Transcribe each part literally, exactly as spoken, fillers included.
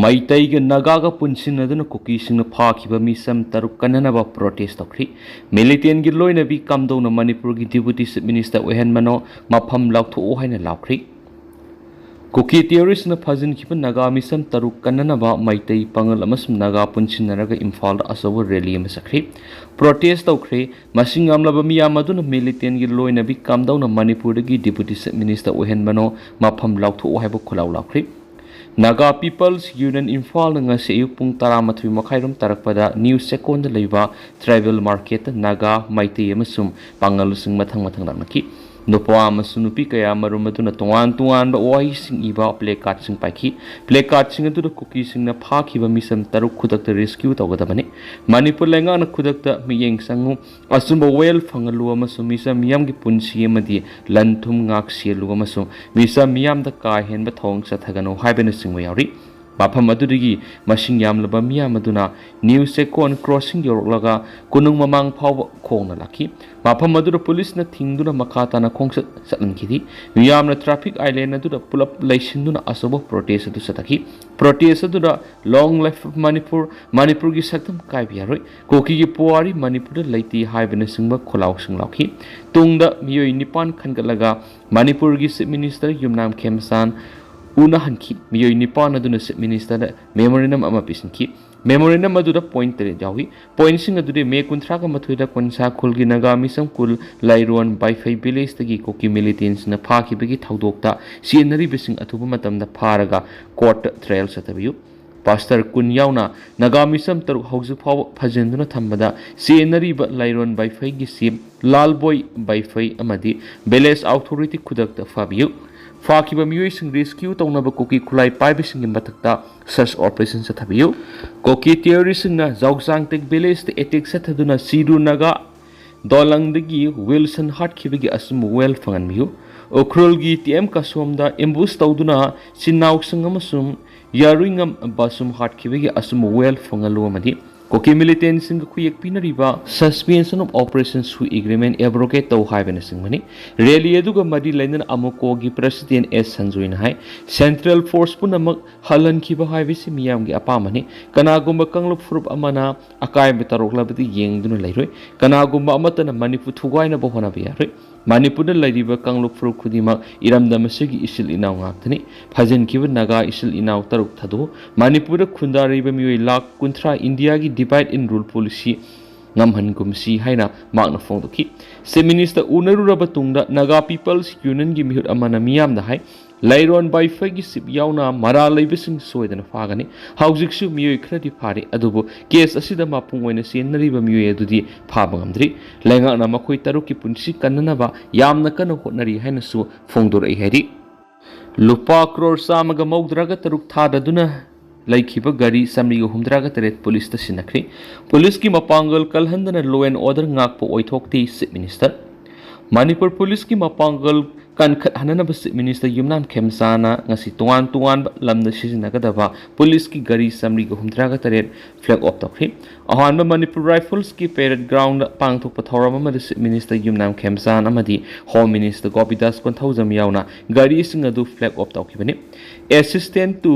ꯃꯩꯇꯩꯒ ꯅꯥꯒꯥꯒ ꯄꯨꯟꯁꯤꯟꯅꯗꯨꯅ ꯀꯨꯀꯤꯁꯤꯡꯅ ꯐꯥꯈꯤꯕ ꯃꯤꯁꯝ ꯇꯔꯨꯛ ꯀꯟꯅꯅꯕ protest ꯇꯧꯈ꯭ꯔꯤ꯫ Militantꯒꯤ ꯂꯣꯏꯅꯕꯤ ꯀꯝꯗꯧꯅ ꯃꯅꯤꯄꯨꯔꯒꯤ Deputy Chief Minister ꯑꯣꯏꯍꯟꯕꯅꯣ, ꯃꯐꯝ ꯂꯥꯎꯊꯣꯛꯑꯣ ꯍꯥꯏꯅ ꯂꯥꯎꯈ꯭ꯔꯤ꯫ ꯀꯨꯀꯤ terroristꯅ ꯐꯥꯖꯤꯟꯈꯤꯕ ꯅꯥꯒꯥ ꯃꯤꯁꯝ ꯇꯔꯨꯛ ꯀꯟꯅꯅꯕ ꯃꯩꯇꯩ, ꯄꯥꯉꯜ ꯑꯃꯁꯨꯡ ꯅꯥꯒꯥ ꯄꯨꯟꯁꯤꯟꯅꯔꯒ ꯏꯝꯐꯥꯜꯗ ꯑꯆꯧꯕ rally ꯑꯃ ꯆꯠꯈ꯭ꯔꯤ꯫ Protest ꯇꯧꯈ꯭ꯔꯤ꯫ ꯃꯁꯤꯡ ꯌꯥꯝꯂꯕ ꯃꯤꯌꯥꯝ ꯑꯗꯨꯅ militantꯒꯤ ꯂꯣꯏꯅꯕꯤ ꯀꯝꯗꯧꯅ ꯃꯅꯤꯄꯨꯔꯗꯒꯤ Deputy Chief Minister ꯑꯣꯏꯍꯟꯕꯅꯣ, ꯃꯐꯝ ꯂꯥꯎꯊꯣꯛꯑꯣ ꯍꯥꯏꯕ ꯈꯣꯜꯂꯥꯎ ꯂꯥꯎꯈ꯭ꯔꯤ꯫ Naga People's Union ꯏꯝꯐꯥꯜꯅ ꯉꯁꯤ ꯑꯌꯨꯛ ꯄꯨꯡ ꯇꯔꯥꯃꯥꯊꯣꯏ ꯃꯈꯥꯏꯔꯣꯝ ꯇꯥꯔꯛꯄꯗ ꯅ꯭ꯌꯨ ꯆꯦꯛꯀꯣꯟꯗ ꯂꯩꯕ tribal marketꯇ ꯅꯥꯒꯥ, ꯃꯩꯇꯩ ꯑꯃꯁꯨꯡ ꯄꯥꯉꯜꯁꯤꯡ ꯃꯊꯪ ꯃꯊꯪ ꯂꯥꯛꯅꯈꯤ꯫ ꯅꯨꯄꯥ ꯑꯃꯁꯨꯡ ꯅꯨꯄꯤ ꯀꯌꯥ ꯃꯔꯨꯝ ꯑꯗꯨꯅ ꯇꯣꯉꯥꯟ ꯇꯣꯉꯥꯟꯕ ꯋꯥꯍꯩꯁꯤꯡ ꯏꯕ placardꯁꯤꯡ ꯄꯥꯏꯈꯤ꯫ Placardꯁꯤꯡ ꯑꯗꯨꯗ ꯀꯨꯀꯤꯁꯤꯡꯅ ꯐꯥꯈꯤꯕ ꯃꯤꯁꯝ ꯇꯔꯨꯛ ꯈꯨꯗꯛꯇ rescue ꯇꯧꯒꯗꯕꯅꯤ꯫ ꯃꯅꯤꯄꯨꯔ ꯂꯩꯉꯥꯛꯅ ꯈꯨꯗꯛꯇ ꯃꯤꯠꯌꯦꯡ ꯆꯪꯉꯨ, ꯑꯆꯨꯝꯕ ꯋꯥꯌꯦꯜ ꯐꯪꯍꯜꯂꯨ ꯑꯃꯁꯨꯡ ꯃꯤꯆꯝ ꯃꯤꯌꯥꯝꯒꯤ ꯄꯨꯟꯁꯤ ꯑꯃꯗꯤ ꯂꯟ ꯊꯨꯝ ꯉꯥꯛ ꯁꯦꯜꯂꯨ ꯑꯃꯁꯨꯡ ꯃꯤꯆꯝ ꯃꯤꯌꯥꯝꯗ ꯀꯥ ꯍꯦꯟꯕ ꯊꯧꯑꯣꯡ ꯆꯠꯊꯒꯅꯨ ꯍꯥꯏꯕꯅꯆꯤꯡꯕ ꯌꯥꯎꯔꯤ꯫ ꯃꯐꯝ ꯑꯗꯨꯗꯒꯤ ꯃꯁꯤꯡ ꯌꯥꯝꯂꯕ ꯃꯤꯌꯥꯝ ꯑꯗꯨꯅ ꯅ꯭ꯌꯨ ꯆꯦꯛꯀꯣꯟ crossing ꯌꯧꯔꯛꯂꯒ ꯀꯣꯅꯨꯡ ꯃꯃꯥꯡ ꯐꯥꯎꯕ ꯈꯣꯡꯅ ꯂꯥꯛꯈꯤ꯫ ꯃꯐꯝ ꯑꯗꯨꯗ ꯄꯨꯂꯤꯁꯅ ꯊꯤꯡꯗꯨꯅ ꯃꯈꯥ ꯇꯥꯅ ꯈꯣꯡꯆꯠ ꯆꯠꯍꯟꯈꯤꯗꯦ꯫ ꯃꯤꯌꯥꯝꯅ traffic island ꯑꯗꯨꯗ ꯄꯨꯂꯞ ꯂꯩꯁꯤꯟꯗꯨꯅ ꯑꯆꯧꯕ protest ꯑꯗꯨ ꯆꯠꯊꯈꯤ꯫ Protest ꯑꯗꯨꯗ "Long live Manipur, ꯃꯅꯤꯄꯨꯔꯒꯤ ꯁꯛꯇꯝ ꯀꯥꯏꯕ ꯌꯥꯔꯣꯏ, ꯀꯨꯀꯤꯒꯤ ꯄꯨꯋꯥꯔꯤ ꯃꯅꯤꯄꯨꯔꯗ ꯂꯩꯇꯦ" ꯍꯥꯏꯕꯅꯆꯤꯡꯕ ꯈꯣꯜꯂꯥꯎꯁꯤꯡ ꯂꯥꯎꯈꯤ꯫ ꯇꯨꯡꯗ ꯃꯤꯑꯣꯏ ꯅꯤꯄꯥꯟ ꯈꯟꯒꯠꯂꯒ ꯃꯅꯤꯄꯨꯔꯒꯤ Chief Minister ꯌꯨꯝꯅꯥꯝ ꯈꯦꯝꯆꯥꯟ ꯎꯅꯍꯟꯈꯤ꯫ ꯃꯤꯑꯣꯏ ꯅꯤꯄꯥꯟ ꯑꯗꯨꯅ Chief Ministerꯗ memorandum ꯑꯃ ꯄꯤꯁꯤꯟꯈꯤ꯫ Memorandum ꯑꯗꯨꯗ point ꯇꯔꯦꯠ ꯌꯥꯎꯏ꯫ Pointꯁꯤꯡ ꯑꯗꯨꯗꯤ ꯃꯦ ꯀꯨꯟꯊ꯭ꯔꯥꯒ ꯃꯥꯊꯣꯏꯗ ꯀꯣꯟꯁꯥ ꯈꯨꯜꯒꯤ ꯅꯥꯒꯥ ꯃꯤꯁꯝ ꯀꯨꯜ ꯂꯥꯏꯔꯣꯟ ꯕꯥꯏꯐꯩ villageꯇꯒꯤ ꯀꯨꯀꯤ militantꯁꯤꯡꯅ ꯐꯥꯈꯤꯕꯒꯤ ꯊꯧꯗꯣꯛꯇ ꯆꯦꯟꯅꯔꯤꯕꯁꯤꯡ ꯑꯊꯨꯕ ꯃꯇꯝꯗ ꯐꯥꯔꯒ courtꯇ trial ꯆꯠꯊꯕꯤꯌꯨ꯫ Pastor ꯀꯨꯟ ꯌꯥꯎꯅ ꯅꯥꯒꯥ ꯃꯤꯁꯝ ꯇꯔꯨꯛ ꯍꯧꯖꯤꯛ ꯐꯥꯎꯕ ꯐꯥꯖꯤꯟꯗꯨꯅ ꯊꯝꯕꯗ ꯆꯦꯟꯅꯔꯤꯕ ꯂꯥꯏꯔꯣꯟ ꯕꯥꯏꯐꯩꯒꯤ chief ꯂꯥꯜꯕꯣꯏ ꯕꯥꯏꯐꯩ ꯑꯃꯗꯤ village authority ꯈꯨꯗꯛꯇ ꯐꯥꯕꯤꯌꯨ꯫ ꯐꯥꯈꯤꯕ ꯃꯤꯑꯣꯏꯁꯤꯡ rescue ꯇꯧꯅꯕ ꯀꯨꯀꯤ ꯈꯨꯠꯂꯥꯏ ꯄꯥꯏꯕꯁꯤꯡꯒꯤ ꯃꯊꯛꯇ search operation ꯆꯠꯊꯕꯤꯌꯨ꯫ ꯀꯨꯀꯤ terroristꯁꯤꯡꯅ ꯖꯥꯎꯖꯥꯡꯇꯦꯛ villageꯇ attack ꯆꯠꯊꯗꯨꯅ ꯆꯤꯔꯨ ꯅꯥꯒꯥ ꯗꯣꯂꯪꯗꯒꯤ ꯋꯤꯜꯁꯟ ꯍꯥꯠꯈꯤꯕꯒꯤ ꯑꯆꯨꯝꯕ ꯋꯥꯌꯦꯜ ꯐꯪꯍꯟꯕꯤꯌꯨ꯫ ꯎꯈ꯭ꯔꯨꯜꯒꯤ ꯇꯤ ꯑꯦꯝ ꯀꯁꯣꯝꯗ ambush ꯇꯧꯗꯨꯅ ꯆꯤꯅꯥꯎꯁꯪ ꯑꯃꯁꯨꯡ ꯌꯥꯔꯨꯏꯉꯝ ꯕꯥꯁꯨꯝ ꯍꯥꯠꯈꯤꯕꯒꯤ ꯑꯆꯨꯝꯕ ꯋꯥꯌꯦꯜ ꯐꯪꯍꯜꯂꯨ ꯑꯃꯗꯤ ꯀꯨꯀꯤ ꯃꯤꯂꯤꯇꯦꯟꯁꯤꯡꯒ ꯈꯨꯌꯦꯛ ꯄꯤꯅꯔꯤꯕ Suspension of Operation ꯁꯨ Agreement abrogate ꯇꯧ ꯍꯥꯏꯕꯅꯆꯤꯡꯕꯅꯤ꯫ ꯔꯦꯂꯤ ꯑꯗꯨꯒ ꯃꯔꯤ ꯂꯩꯅꯅ ꯑꯃꯨꯀꯣꯒꯤ ꯄ꯭ꯔꯁꯤꯗꯦꯟ ꯑꯦꯁ ꯁꯟꯖꯣꯏꯅ ꯍꯥꯏ, ꯁꯦꯟꯇ꯭ꯔꯦꯜ ꯐꯣꯔꯁ ꯄꯨꯝꯅꯃꯛ ꯍꯜꯍꯟꯈꯤꯕ ꯍꯥꯏꯕꯁꯤ ꯃꯤꯌꯥꯝꯒꯤ ꯑꯄꯥꯝꯕꯅꯤ꯫ ꯀꯅꯥꯒꯨꯝꯕ ꯀꯥꯡꯂꯨꯞ ꯐꯨꯔꯨꯞ ꯑꯃꯅ ꯑꯀꯥꯏꯕ ꯇꯧꯔꯛꯂꯕꯗꯤ ꯌꯦꯡꯗꯨꯅ ꯂꯩꯔꯣꯏ꯫ ꯀꯅꯥꯒꯨꯝꯕ ꯑꯃꯠꯇꯅ ꯃꯅꯤꯄꯨꯔ ꯊꯨꯒꯥꯏꯅꯕ ꯍꯣꯠꯅꯕ ꯌꯥꯔꯣꯏ꯫ ꯃꯅꯤꯄꯨꯔꯗ ꯂꯩꯔꯤꯕ ꯀꯥꯡꯂꯨꯞ ꯐꯨꯔꯨꯞ ꯈꯨꯗꯤꯡꯃꯛ ꯏꯔꯝꯗꯝ ꯑꯁꯤꯒꯤ ꯏꯆꯤꯜ ꯏꯅꯥꯎ ꯉꯥꯛꯇꯅꯤ꯫ ꯐꯥꯖꯤꯟꯈꯤꯕ ꯅꯥꯒꯥ ꯏꯆꯤꯜ ꯏꯅꯥꯎ ꯇꯔꯨꯛ ꯊꯥꯗꯣꯛꯎ꯫ ꯃꯅꯤꯄꯨꯔꯗ ꯈꯨꯟꯗꯥꯔꯤꯕ ꯃꯤꯑꯣꯏ ꯂꯥꯈ ꯀꯨꯟꯊ꯭ꯔꯥ ꯏꯟꯗꯤꯌꯥꯒꯤ divide and rule policy ꯉꯝꯍꯟꯒꯨꯝꯁꯤ ꯍꯥꯏꯅ ꯃꯍꯥꯛꯅ ꯐꯣꯡꯗꯣꯛꯈꯤ꯫ ꯆꯤꯐ ꯃꯤꯅꯤꯁꯇꯔ ꯎꯅꯔꯨꯔꯕ ꯇꯨꯡꯗ ꯅꯥꯒꯥ ꯄꯤꯄꯜꯁ ꯌꯨꯅꯤꯌꯟꯒꯤ ꯃꯤꯍꯨꯠ ꯑꯃꯅ ꯃꯤꯌꯥꯝꯗ ꯍꯥꯏ, ꯂꯩꯔꯣꯟ ꯕꯥꯏꯐꯩꯒꯤ ꯆꯤꯞ ꯌꯥꯎꯅ ꯃꯔꯥꯜ ꯂꯩꯕꯁꯤꯡ ꯁꯣꯏꯗꯅ ꯐꯥꯒꯅꯤ꯫ ꯍꯧꯖꯤꯛꯁꯨ ꯃꯤꯑꯣꯏ ꯈꯔꯗꯤ ꯐꯥꯔꯤ, ꯑꯗꯨꯕꯨ ꯀꯦꯁ ꯑꯁꯤꯗ ꯃꯄꯨꯡ ꯑꯣꯏꯅ ꯆꯦꯟꯅꯔꯤꯕ ꯃꯤꯑꯣꯏ ꯑꯗꯨꯗꯤ ꯐꯥꯕ ꯉꯝꯗ꯭ꯔꯤ꯫ ꯂꯩꯉꯥꯛꯅ ꯃꯈꯣꯏ ꯇꯔꯨꯛꯀꯤ ꯄꯨꯟꯁꯤ ꯀꯟꯅꯅꯕ ꯌꯥꯝꯅ ꯀꯟꯅ ꯍꯣꯠꯅꯔꯤ ꯍꯥꯏꯅꯁꯨ ꯐꯣꯡꯗꯣꯔꯛꯏ ꯍꯥꯏꯔꯤ꯫ ꯂꯨꯄꯥ ꯀ꯭ꯔꯣꯔ ꯆꯥꯝꯃꯒ ꯃꯧꯗ꯭ꯔꯥꯒ ꯇꯔꯨꯛ ꯊꯥꯗꯗꯨꯅ ꯂꯩꯈꯤꯕ ꯒꯥꯔꯤ ꯆꯥꯃꯔꯤꯒ ꯍꯨꯝꯗ꯭ꯔꯥꯒ ꯇꯔꯦꯠ ꯄꯨꯂꯤꯁꯇ ꯁꯤꯟꯅꯈ꯭ꯔꯦ꯫ ꯄꯨꯂꯤꯁꯀꯤ ꯃꯄꯥꯡꯒꯜ ꯀꯜꯍꯟꯗꯅ law and order ꯉꯥꯛꯄ ꯑꯣꯏꯊꯣꯛꯇꯦ, ꯆꯤꯐ ꯃꯤꯅꯤꯁꯇꯔ꯫ ꯃꯅꯤꯄꯨꯔ ꯄꯨꯂꯤꯁꯀꯤ ꯃꯄꯥꯡꯒꯜ ꯀꯟꯈꯠꯍꯟꯅꯅꯕ ꯆꯤꯐ ꯃꯤꯅꯤꯁꯇꯔ ꯌꯨꯝꯅꯥꯝ ꯈꯦꯝꯆꯥꯅ ꯉꯁꯤ ꯇꯣꯉꯥꯟ ꯇꯣꯉꯥꯟꯕ ꯂꯝꯗ ꯁꯤꯖꯤꯟꯅꯒꯗꯕ ꯄꯨꯂꯤꯁꯀꯤ ꯒꯥꯔꯤ ꯆꯥꯃꯔꯤꯒ ꯍꯨꯝꯗ꯭ꯔꯥꯒ ꯇꯔꯦꯠ flag off ꯇꯧꯈ꯭ꯔꯤ꯫ ꯑꯍꯥꯟꯕ ꯃꯅꯤꯄꯨꯔ ꯔꯥꯏꯐꯜꯁꯀꯤ parade ground ꯄꯥꯡꯊꯣꯛꯄ ꯊꯧꯔꯝ ꯑꯃꯗ ꯆꯤꯐ ꯃꯤꯅꯤꯁꯇꯔ ꯌꯨꯝꯅꯥꯝ ꯈꯦꯝꯆꯥꯟ ꯑꯃꯗꯤ ꯍꯣꯝ ꯃꯤꯅꯤꯁꯇꯔ ꯒꯣꯄꯤꯗꯥꯁ ꯀꯣꯟꯊꯧꯖꯝ ꯌꯥꯎꯅ ꯒꯥꯔꯤꯁꯤꯡ ꯑꯗꯨ flag off ꯇꯧꯈꯤꯕꯅꯤ꯫ Assistance to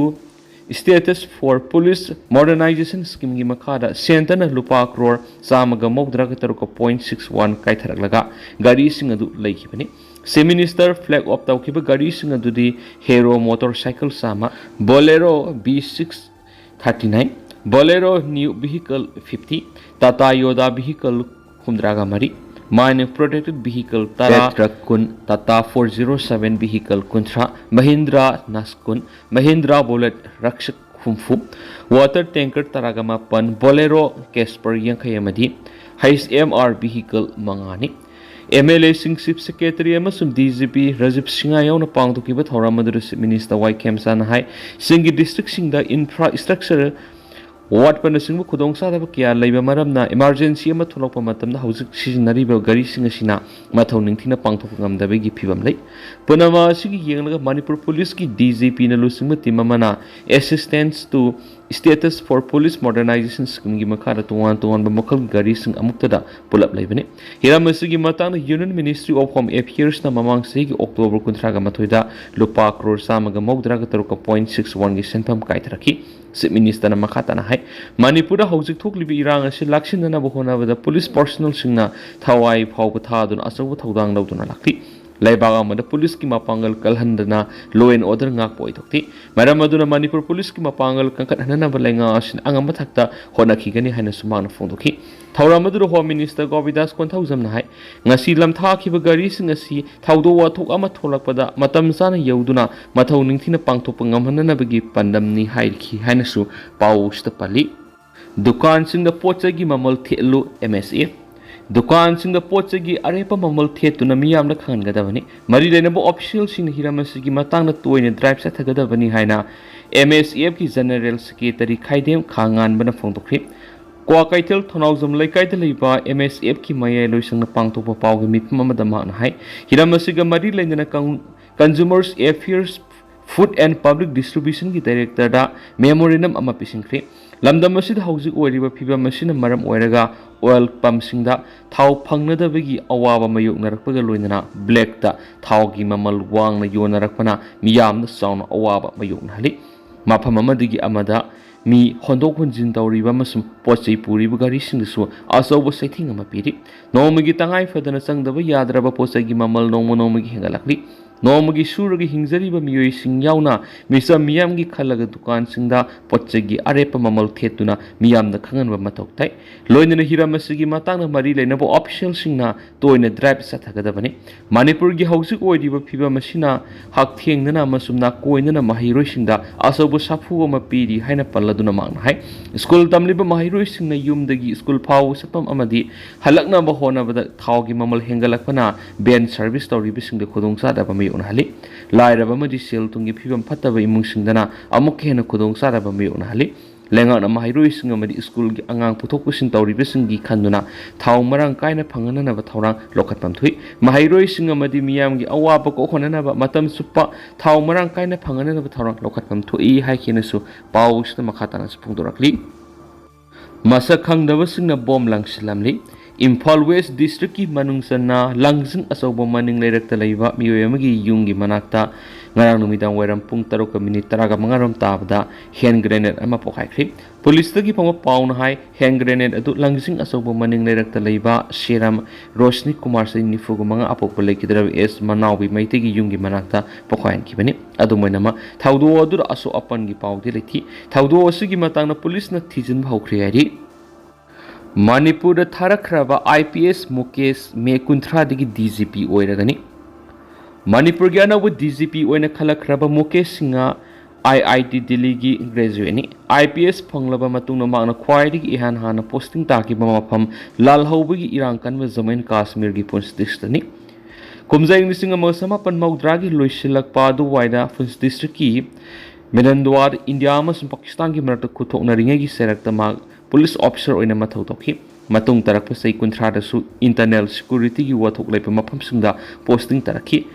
Status for Police Modernization Scheme ꯒꯤ ꯃꯈꯥꯗ ꯁꯦꯟꯇꯔꯅ ꯂꯨꯄꯥ ꯀ꯭ꯔꯣꯔ ꯆꯥꯝꯃꯒ ꯃꯧꯗ꯭ꯔꯥꯒ ꯇꯔꯨꯛ point six one ꯀꯥꯏꯊꯔꯛꯂꯒ ꯒꯥꯔꯤꯁꯤꯡ ꯑꯗꯨ ꯂꯩꯈꯤꯕꯅꯤ꯫ ꯆꯤꯐ ꯃꯤꯅꯤꯁꯇꯔ flag off ꯇꯧꯈꯤꯕ ꯒꯥꯔꯤꯁꯤꯡ ꯑꯗꯨꯗꯤ Hero motorcycle ꯆꯥꯝꯃ, Bolero B six thirty nine, Bolero new vehicle fifty, Tata Yoda vehicle ꯍꯨꯝꯗ꯭ꯔꯥꯒ ꯃꯔꯤ, Mine protected vehicle ꯇꯔꯥ, Pet truck ꯀꯨꯟ, Tata four zero seven vehicle ꯀꯨꯟꯊ꯭ꯔꯥ, Mahindra Naks ꯀꯨꯟ, Mahindra Bullet Rakshak ꯍꯨꯝꯐꯨ, water tanker ꯇꯔꯥꯒ ꯃꯥꯄꯟ, Bolero Casper ꯌꯥꯡꯈꯩ ꯑꯃꯗꯤ H M R vehicle ꯃꯉꯥꯅꯤ꯫ ꯑꯦꯝ ꯑꯦꯜ ꯑꯦꯁꯤꯡ, ꯆꯤꯐ ꯁꯦꯀ꯭ꯔꯦꯇꯔꯤ ꯑꯃꯁꯨꯡ ꯗꯤ ꯖꯤ ꯄꯤ ꯔꯥꯖꯤꯕ ꯁꯤꯡꯍ ꯌꯥꯎꯅ ꯄꯥꯡꯊꯣꯛꯈꯤꯕ ꯊꯧꯔꯝ ꯑꯗꯨꯗ ꯆꯤꯐ ꯃꯤꯅꯤꯁꯇꯔ ꯋꯥꯏ ꯈꯦꯝꯆꯥꯅ ꯍꯥꯏ, ꯆꯤꯡꯒꯤ ꯗꯤꯁꯇ꯭ꯔꯤꯛꯁꯤꯡꯗ ꯏꯟꯐ꯭ꯔꯥ ꯏꯁꯇ꯭ꯔꯛꯆꯔ ꯋꯥꯠꯄꯅꯆꯤꯡꯕ ꯈꯨꯗꯣꯡꯆꯥꯗꯕ ꯀꯌꯥ ꯂꯩꯕ ꯃꯔꯝꯅ ꯏꯃꯥꯔꯖꯦꯟꯁꯤ ꯑꯃ ꯊꯣꯛꯂꯛꯄ ꯃꯇꯝꯗ ꯍꯧꯖꯤꯛ ꯁꯤꯖꯤꯟꯅꯔꯤꯕ ꯒꯥꯔꯤꯁꯤꯡ ꯑꯁꯤꯅ ꯃꯊꯧ ꯅꯤꯡꯊꯤꯅ ꯄꯥꯡꯊꯣꯛꯄ ꯉꯝꯗꯕꯒꯤ ꯐꯤꯕꯝ ꯂꯩ꯫ ꯄꯨꯝꯅꯃꯛ ꯑꯁꯤꯒꯤ ꯌꯦꯡꯂꯒ ꯃꯅꯤꯄꯨꯔ ꯄꯨꯂꯤꯁꯀꯤ ꯗꯤ ꯖꯤ ꯄꯤꯅ ꯂꯨꯆꯤꯡꯕ ꯇꯤꯝ ꯑꯃꯅ Assistance to Status for Police Modernization Scheme ꯒꯤ ꯃꯈꯥꯗ ꯇꯣꯉꯥꯟ ꯇꯣꯉꯥꯟꯕ ꯃꯈꯜꯒꯤ ꯒꯥꯔꯤꯁꯤꯡ ꯑꯃꯨꯛꯇꯗ ꯄꯨꯂꯞ ꯂꯩꯕꯅꯤ꯫ ꯍꯤꯔꯝ ꯑꯁꯤꯒꯤ ꯃꯇꯥꯡꯗ Union Ministry of Home Affairs ꯅ ꯃꯃꯥꯡ ꯆꯍꯤꯒꯤ October ꯀꯨꯟꯊ꯭ꯔꯥꯒ ꯃꯥꯊꯣꯏꯗ ꯂꯨꯄꯥ ꯀ꯭ꯔꯣꯔ ꯆꯥꯝꯃꯒ ꯃꯧꯗ꯭ꯔꯥꯒ ꯇꯔꯨꯛꯀ point six one ꯒꯤ ꯁꯦꯟꯐꯝ ꯀꯥꯏꯊꯔꯛꯈꯤ꯫ Chief Minister ꯅ ꯃꯈꯥ ꯇꯥꯅ ꯍꯥꯏ, ꯃꯅꯤꯄꯨꯔꯗ ꯍꯧꯖꯤꯛ ꯊꯣꯛꯂꯤꯕ ꯏꯔꯥꯡ ꯑꯁꯤ ꯂꯥꯛꯁꯤꯟꯅꯅꯕ ꯍꯣꯠꯅꯕꯗ police personnel ꯁꯤꯡꯅ ꯊꯋꯥꯏ ꯐꯥꯎꯕ ꯊꯥꯗꯨꯅ ꯑꯆꯧꯕ ꯊꯧꯗꯥꯡ ꯂꯧꯗꯨꯅ ꯂꯥꯛꯂꯤ꯫ ꯂꯩꯕꯥꯛ ꯑꯃꯗ police ꯀꯤ ꯃꯄꯥꯡꯒꯜ ꯀꯜꯍꯟꯗꯅ law and order ꯉꯥꯛꯄ ꯑꯣꯏꯊꯣꯛꯇꯦ꯫ ꯃꯔꯝ ꯑꯗꯨꯅ ꯃꯅꯤꯄꯨꯔ police ꯀꯤ ꯃꯄꯥꯡꯒꯜ ꯀꯟꯈꯠꯍꯟꯅꯅꯕ ꯂꯩꯉꯥꯛ ꯑꯁꯤꯅ ꯑꯉꯝꯕ ꯊꯥꯛꯇ ꯍꯣꯠꯅꯈꯤꯒꯅꯤ ꯍꯥꯏꯅꯁꯨ ꯃꯍꯥꯛꯅ ꯐꯣꯡꯗꯣꯛꯈꯤ꯫ ꯊꯧꯔꯝ ꯑꯗꯨꯗ Home Minister ꯒꯣꯕꯤꯟꯗꯥꯁ ꯀꯣꯟꯊꯧꯖꯝꯅ ꯍꯥꯏ, ꯉꯁꯤ ꯂꯝꯊꯥꯈꯤꯕ ꯒꯥꯔꯤꯁꯤꯡ ꯑꯁꯤ ꯊꯧꯗꯣꯛ ꯋꯥꯊꯣꯛ ꯑꯃ ꯊꯣꯛꯂꯛꯄꯗ ꯃꯇꯝ ꯆꯥꯅ ꯌꯧꯗꯨꯅ ꯃꯊꯧ ꯅꯤꯡꯊꯤꯅ ꯄꯥꯡꯊꯣꯛꯄ ꯉꯝꯍꯟꯅꯅꯕꯒꯤ ꯄꯥꯟꯗꯝꯅꯤ ꯍꯥꯏꯔꯤ ꯍꯥꯏꯅꯁꯨ ꯄꯥꯎꯁꯤꯗ ꯄꯜꯂꯤ꯫ ꯗꯨꯀꯥꯟꯁꯤꯡꯗ ꯄꯣꯠ ꯆꯩꯒꯤ ꯃꯃꯜ ꯊꯦꯠꯂꯨ, M S F꯫ ꯗꯨꯀꯥꯟꯁꯤꯡꯗ ꯄꯣꯠ ꯆꯩꯒꯤ ꯑꯔꯦꯞꯄ ꯃꯃꯜ ꯊꯦꯠꯇꯨꯅ ꯃꯤꯌꯥꯝꯗ ꯈꯪꯍꯟꯒꯗꯕꯅꯤ꯫ ꯃꯔꯤ ꯂꯩꯅꯕ official ꯁꯤꯡꯅ ꯍꯤꯔꯝ ꯑꯁꯤꯒꯤ ꯃꯇꯥꯡꯗ ꯇꯣꯏꯅ drive ꯆꯠꯊꯒꯗꯕꯅꯤ ꯍꯥꯏꯅ M S F ꯀꯤ General Secretary ꯈꯥꯏꯗꯦꯝ ꯈꯥ ꯉꯥꯟꯕꯅ ꯐꯣꯡꯗꯣꯛꯈꯤ꯫ ꯀ꯭ꯋꯥꯀꯩꯊꯦꯜ ꯊꯧꯅꯥꯎꯖꯝ ꯂꯩꯀꯥꯏꯗ ꯂꯩꯕ M S F ꯀꯤ ꯃꯌꯥꯏꯂꯣꯏꯁꯪꯅ ꯄꯥꯡꯊꯣꯛꯄ ꯄꯥꯎꯒꯤ ꯃꯤꯐꯝ ꯑꯃꯗ ꯃꯍꯥꯛꯅ ꯍꯥꯏ, ꯍꯤꯔꯝ ꯑꯁꯤꯒ ꯃꯔꯤ ꯂꯩꯅꯅ Con-, Consumers Affairs, Food and Public Distribution ꯒꯤ Director ꯗ memorandum ꯑꯃ ꯄꯤꯁꯤꯟꯈ꯭ꯔꯦ꯫ ꯂꯝꯗꯝ ꯑꯁꯤꯗ ꯍꯧꯖꯤꯛ ꯑꯣꯏꯔꯤꯕ ꯐꯤꯕꯝ ꯑꯁꯤꯅ ꯃꯔꯝ ꯑꯣꯏꯔꯒ oil pump ꯁꯤꯡꯗ ꯊꯥꯎ ꯐꯪꯅꯗꯕꯒꯤ ꯑꯋꯥꯕ ꯃꯥꯌꯣꯛꯅꯔꯛꯄꯒ ꯂꯣꯏꯅꯅ black ꯇ ꯊꯥꯎꯒꯤ ꯃꯃꯜ ꯋꯥꯡꯅ ꯌꯣꯟꯅꯔꯛꯄꯅ ꯃꯤꯌꯥꯝꯗ ꯆꯥꯎꯅ ꯑꯋꯥꯕ ꯃꯥꯌꯣꯛꯅꯍꯜꯂꯤ꯫ ꯃꯐꯝ ꯑꯃꯗꯒꯤ ꯑꯃꯗ ꯃꯤ ꯍꯣꯟꯗꯣꯛ ꯍꯣꯟꯖꯤꯟ ꯇꯧꯔꯤꯕ ꯑꯃꯁꯨꯡ ꯄꯣꯠ ꯆꯩ ꯄꯨꯔꯤꯕ ꯒꯥꯔꯤꯁꯤꯡꯗꯁꯨ ꯑꯆꯧꯕ ꯆꯩꯊꯦꯡ ꯑꯃ ꯄꯤꯔꯤ꯫ ꯅꯣꯡꯃꯒꯤ ꯇꯉꯥꯏ ꯐꯗꯅ ꯆꯪꯗꯕ ꯌꯥꯗ꯭ꯔꯕ ꯄꯣꯠ ꯆꯩꯒꯤ ꯃꯃꯜ ꯅꯣꯡꯃ ꯅꯣꯡꯃꯒꯤ ꯍꯦꯟꯒꯠꯂꯛꯂꯤ꯫ ꯅꯣꯡꯃꯒꯤ ꯁꯨꯔꯒ ꯍꯤꯡꯖꯔꯤꯕ ꯃꯤꯑꯣꯏꯁꯤꯡ ꯌꯥꯎꯅ ꯃꯤꯆꯝ ꯃꯤꯌꯥꯝꯒꯤ ꯈꯜꯂꯒ ꯗꯨꯀꯥꯟꯁꯤꯡꯗ ꯄꯣꯠ ꯆꯩꯒꯤ ꯑꯔꯦꯞꯄ ꯃꯃꯜ ꯊꯦꯠꯇꯨꯅ ꯃꯤꯌꯥꯝꯗ ꯈꯪꯍꯟꯕ ꯃꯊꯧ ꯇꯥꯏ꯫ ꯂꯣꯏꯅꯅ ꯍꯤꯔꯝ ꯑꯁꯤꯒꯤ ꯃꯇꯥꯡꯗ ꯃꯔꯤ ꯂꯩꯅꯕ official ꯁꯤꯡꯅ ꯇꯣꯏꯅ drive ꯆꯠꯊꯒꯗꯕꯅꯤ꯫ ꯃꯅꯤꯄꯨꯔꯒꯤ ꯍꯧꯖꯤꯛ ꯑꯣꯏꯔꯤꯕ ꯐꯤꯕꯝ ꯑꯁꯤꯅ ꯍꯛꯊꯦꯡꯅꯅ ꯑꯃꯁꯨꯡ ꯅꯥꯀꯣꯏꯅꯅ ꯃꯍꯩꯔꯣꯏꯁꯤꯡꯗ ꯑꯆꯧꯕ ꯁꯥꯐꯨ ꯑꯃ ꯄꯤꯔꯤ ꯍꯥꯏꯅ ꯄꯜꯂꯗꯨꯅ ꯃꯍꯥꯛꯅ ꯍꯥꯏ, ꯁ꯭ꯀꯨꯜ ꯇꯝꯂꯤꯕ ꯃꯍꯩꯔꯣꯏꯁꯤꯡꯅ ꯌꯨꯝꯗꯒꯤ ꯁ꯭ꯀꯨꯜ ꯐꯥꯎꯕ ꯆꯠꯐꯝ ꯑꯃꯗꯤ ꯍꯜꯂꯛꯅꯕ ꯍꯣꯠꯅꯕꯗ ꯊꯥꯎꯒꯤ ꯃꯃꯜ ꯍꯦꯟꯒꯠꯂꯛꯄꯅ van service ꯇꯧꯔꯤꯕꯁꯤꯡꯗ ꯈꯨꯗꯣꯡꯆꯥꯗꯕ ꯃꯥꯌꯣꯛꯅꯍꯜꯂꯤ꯫ ꯂꯥꯏꯔꯕ ꯑꯃꯗꯤ ꯁꯦꯜ ꯊꯨꯝꯒꯤ ꯐꯤꯕꯝ ꯐꯠꯇꯕ ꯏꯃꯨꯡꯁꯤꯡꯗꯅ ꯑꯃꯨꯛꯀ ꯍꯦꯟꯅ ꯈꯨꯗꯣꯡꯆꯥꯗꯕ ꯃꯥꯌꯣꯛꯅꯍꯜꯂꯤ꯫ ꯂꯩꯉꯥꯛꯅ ꯃꯍꯩꯔꯣꯏꯁꯤꯡ ꯑꯃꯗꯤ ꯁ꯭ꯀꯨꯜꯒꯤ ꯑꯉꯥꯡ ꯄꯨꯊꯣꯛ ꯄꯨꯁꯤꯟ ꯇꯧꯔꯤꯕꯁꯤꯡꯒꯤ ꯈꯟꯗꯨꯅ ꯊꯥꯎ ꯃꯔꯥꯡ ꯀꯥꯏꯅ ꯐꯪꯍꯟꯅꯅꯕ ꯊꯧꯔꯥꯡ ꯂꯧꯈꯠꯐꯝ ꯊꯣꯛꯏ꯫ ꯃꯍꯩꯔꯣꯏꯁꯤꯡ ꯑꯃꯗꯤ ꯃꯤꯌꯥꯝꯒꯤ ꯑꯋꯥꯕ ꯀꯣꯛꯍꯟꯅꯅꯕ ꯃꯇꯝ ꯆꯨꯞꯄ ꯊꯥꯎ ꯃꯔꯥꯡ ꯀꯥꯏꯅ ꯐꯪꯍꯟꯅꯅꯕ ꯊꯧꯔꯥꯡ ꯂꯧꯈꯠꯐꯝ ꯊꯣꯛꯏ ꯍꯥꯏꯈꯤꯅꯁꯨ ꯄꯥꯎ ꯑꯁꯤꯗ ꯃꯈꯥ ꯇꯥꯅꯁꯨ ꯐꯣꯡꯗꯣꯔꯛꯂꯤ꯫ ꯃꯁꯛ ꯈꯪꯗꯕꯁꯤꯡꯅ ꯕꯣꯝ ꯂꯪꯁꯤꯜꯂꯝꯂꯤ꯫ ꯏꯝꯐꯥꯜ ꯋꯦꯁ ꯗꯤꯁꯇ꯭ꯔꯤꯛꯀꯤ ꯃꯅꯨꯡ ꯆꯟꯅ ꯂꯪꯖꯤꯡ ꯑꯆꯧꯕ ꯃꯅꯤꯡ ꯂꯩꯔꯛꯇ ꯂꯩꯕ ꯃꯤꯑꯣꯏ ꯑꯃꯒꯤ ꯌꯨꯝꯒꯤ ꯃꯅꯥꯛꯇ ꯉꯔꯥꯡ ꯅꯨꯃꯤꯗꯥꯡ ꯋꯥꯏꯔꯝ ꯄꯨꯡ ꯇꯔꯨꯛꯀ ꯃꯤꯅꯤꯠ ꯇꯔꯥꯒ ꯃꯉꯥꯔꯣꯝ ꯇꯥꯕꯗ ꯍꯦꯟ ꯒ꯭ꯔꯦꯅꯦꯗ ꯑꯃ ꯄꯣꯈꯥꯏꯈ꯭ꯔꯦ꯫ ꯄꯨꯂꯤꯁꯇꯒꯤ ꯐꯪꯕ ꯄꯥꯎꯅ ꯍꯥꯏ, ꯍꯦꯟ ꯒ꯭ꯔꯦꯅꯦꯗ ꯑꯗꯨ ꯂꯪꯖꯤꯡ ꯑꯆꯧꯕ ꯃꯅꯤꯡ ꯂꯩꯔꯛꯇ ꯂꯩꯕ ꯁꯦꯔꯝ ꯔꯣꯁꯅꯤ ꯀꯨꯃꯥꯔ, ꯆꯍꯤ ꯅꯤꯐꯨꯒ ꯃꯉꯥ, ꯑꯄꯣꯛꯄ ꯂꯩꯈꯤꯗ꯭ꯔꯕ ꯑꯦꯁ ꯃꯅꯥꯎꯕꯤ ꯃꯩꯇꯩꯒꯤ ꯌꯨꯝꯒꯤ ꯃꯅꯥꯛꯇ ꯄꯣꯈꯥꯏꯍꯟꯈꯤꯕꯅꯤ꯫ ꯑꯗꯨꯝ ꯑꯣꯏꯅꯃꯛ, ꯊꯧꯗꯣꯛ ꯑꯗꯨꯗ ꯑꯁꯣꯛ ꯑꯄꯟꯒꯤ ꯄꯥꯎꯗꯤ ꯂꯩꯇꯦ꯫ ꯊꯧꯗꯣꯛ ꯑꯁꯤꯒꯤ ꯃꯇꯥꯡꯗ ꯄꯨꯂꯤꯁꯅ ꯊꯤꯖꯤꯟꯕ ꯍꯧꯈ꯭ꯔꯦ ꯍꯥꯏꯔꯤ꯫ ꯃꯅꯤꯄꯨꯔꯗ ꯊꯥꯔꯛꯈ꯭ꯔꯕ I P S Mukesh May ꯀꯨꯟꯊ꯭ꯔꯥꯗꯒꯤ D G ꯄꯤ ꯑꯣꯏꯔꯒꯅꯤ꯫ ꯃꯅꯤꯄꯨꯔꯒꯤ ꯑꯅꯧꯕ ꯗꯤ ꯖꯤ ꯄꯤ ꯑꯣꯏꯅ ꯈꯜꯂꯛꯈ꯭ꯔꯕ ꯃꯨꯀꯦꯁ ꯁꯤꯡꯍ ꯑꯥꯏ ꯑꯥꯏ ꯇꯤ ꯗꯤꯜꯂꯤꯒꯤ ꯒ꯭ꯔꯦꯖꯨꯑꯦꯠꯅꯤ꯫ ꯑꯥꯏ ꯄꯤ ꯑꯦꯁ ꯐꯪꯂꯕ ꯃꯇꯨꯡꯗ ꯃꯍꯥꯛꯅ ꯈ꯭ꯋꯥꯏꯗꯒꯤ ꯏꯍꯥꯟ ꯍꯥꯟꯅ ꯄꯣꯁꯇꯤꯡ ꯇꯥꯈꯤꯕ ꯃꯐꯝ ꯂꯥꯜꯍꯧꯕꯒꯤ ꯏꯔꯥꯡ ꯀꯟꯕ ꯖꯃꯨ ꯑꯦꯟ ꯀꯥꯁꯃꯤꯔꯒꯤ ꯄꯨꯟꯁ ꯗꯤꯁꯇ꯭ꯔꯤꯛꯇꯅꯤ꯫ ꯀꯨꯝꯖꯥ ꯏꯪ ꯂꯤꯁꯤꯡ ꯑꯃꯒ ꯆꯃꯥꯄꯟ ꯃꯧꯗ꯭ꯔꯥꯒꯤ ꯂꯣꯏꯁꯤꯜꯂꯛꯄ ꯑꯗꯨꯋꯥꯏꯗ ꯄꯨꯟꯁ ꯗꯤꯁꯇ꯭ꯔꯤꯛꯀꯤ ꯃꯦꯅꯟꯗꯋꯥꯗ ꯏꯟꯗꯤꯌꯥ ꯑꯃꯁꯨꯡ ꯄꯥꯀꯤꯁꯇꯥꯟꯒꯤ ꯃꯔꯛꯇ ꯈꯨꯠꯊꯣꯛꯅꯔꯤꯉꯩꯒꯤ ꯆꯩꯔꯛꯇ ꯃꯍꯥꯛ ꯄꯨꯂꯤꯁ ꯑꯣꯐꯤꯁꯔ ꯑꯣꯏꯅ ꯃꯊꯧ ꯇꯧꯈꯤ꯫ ꯃꯇꯨꯡ ꯇꯥꯔꯛꯄ ꯆꯍꯤ ꯀꯨꯟꯊ꯭ꯔꯥꯗꯁꯨ ꯏꯟꯇꯔꯅꯦꯜ ꯁꯦꯀ꯭ꯌꯨꯔꯤꯇꯤꯒꯤ ꯋꯥꯊꯣꯛ ꯂꯩꯕ ꯃꯐꯝꯁꯤꯡꯗ ꯄꯣꯁꯇꯤꯡ ꯇꯥꯔꯛꯈꯤ꯫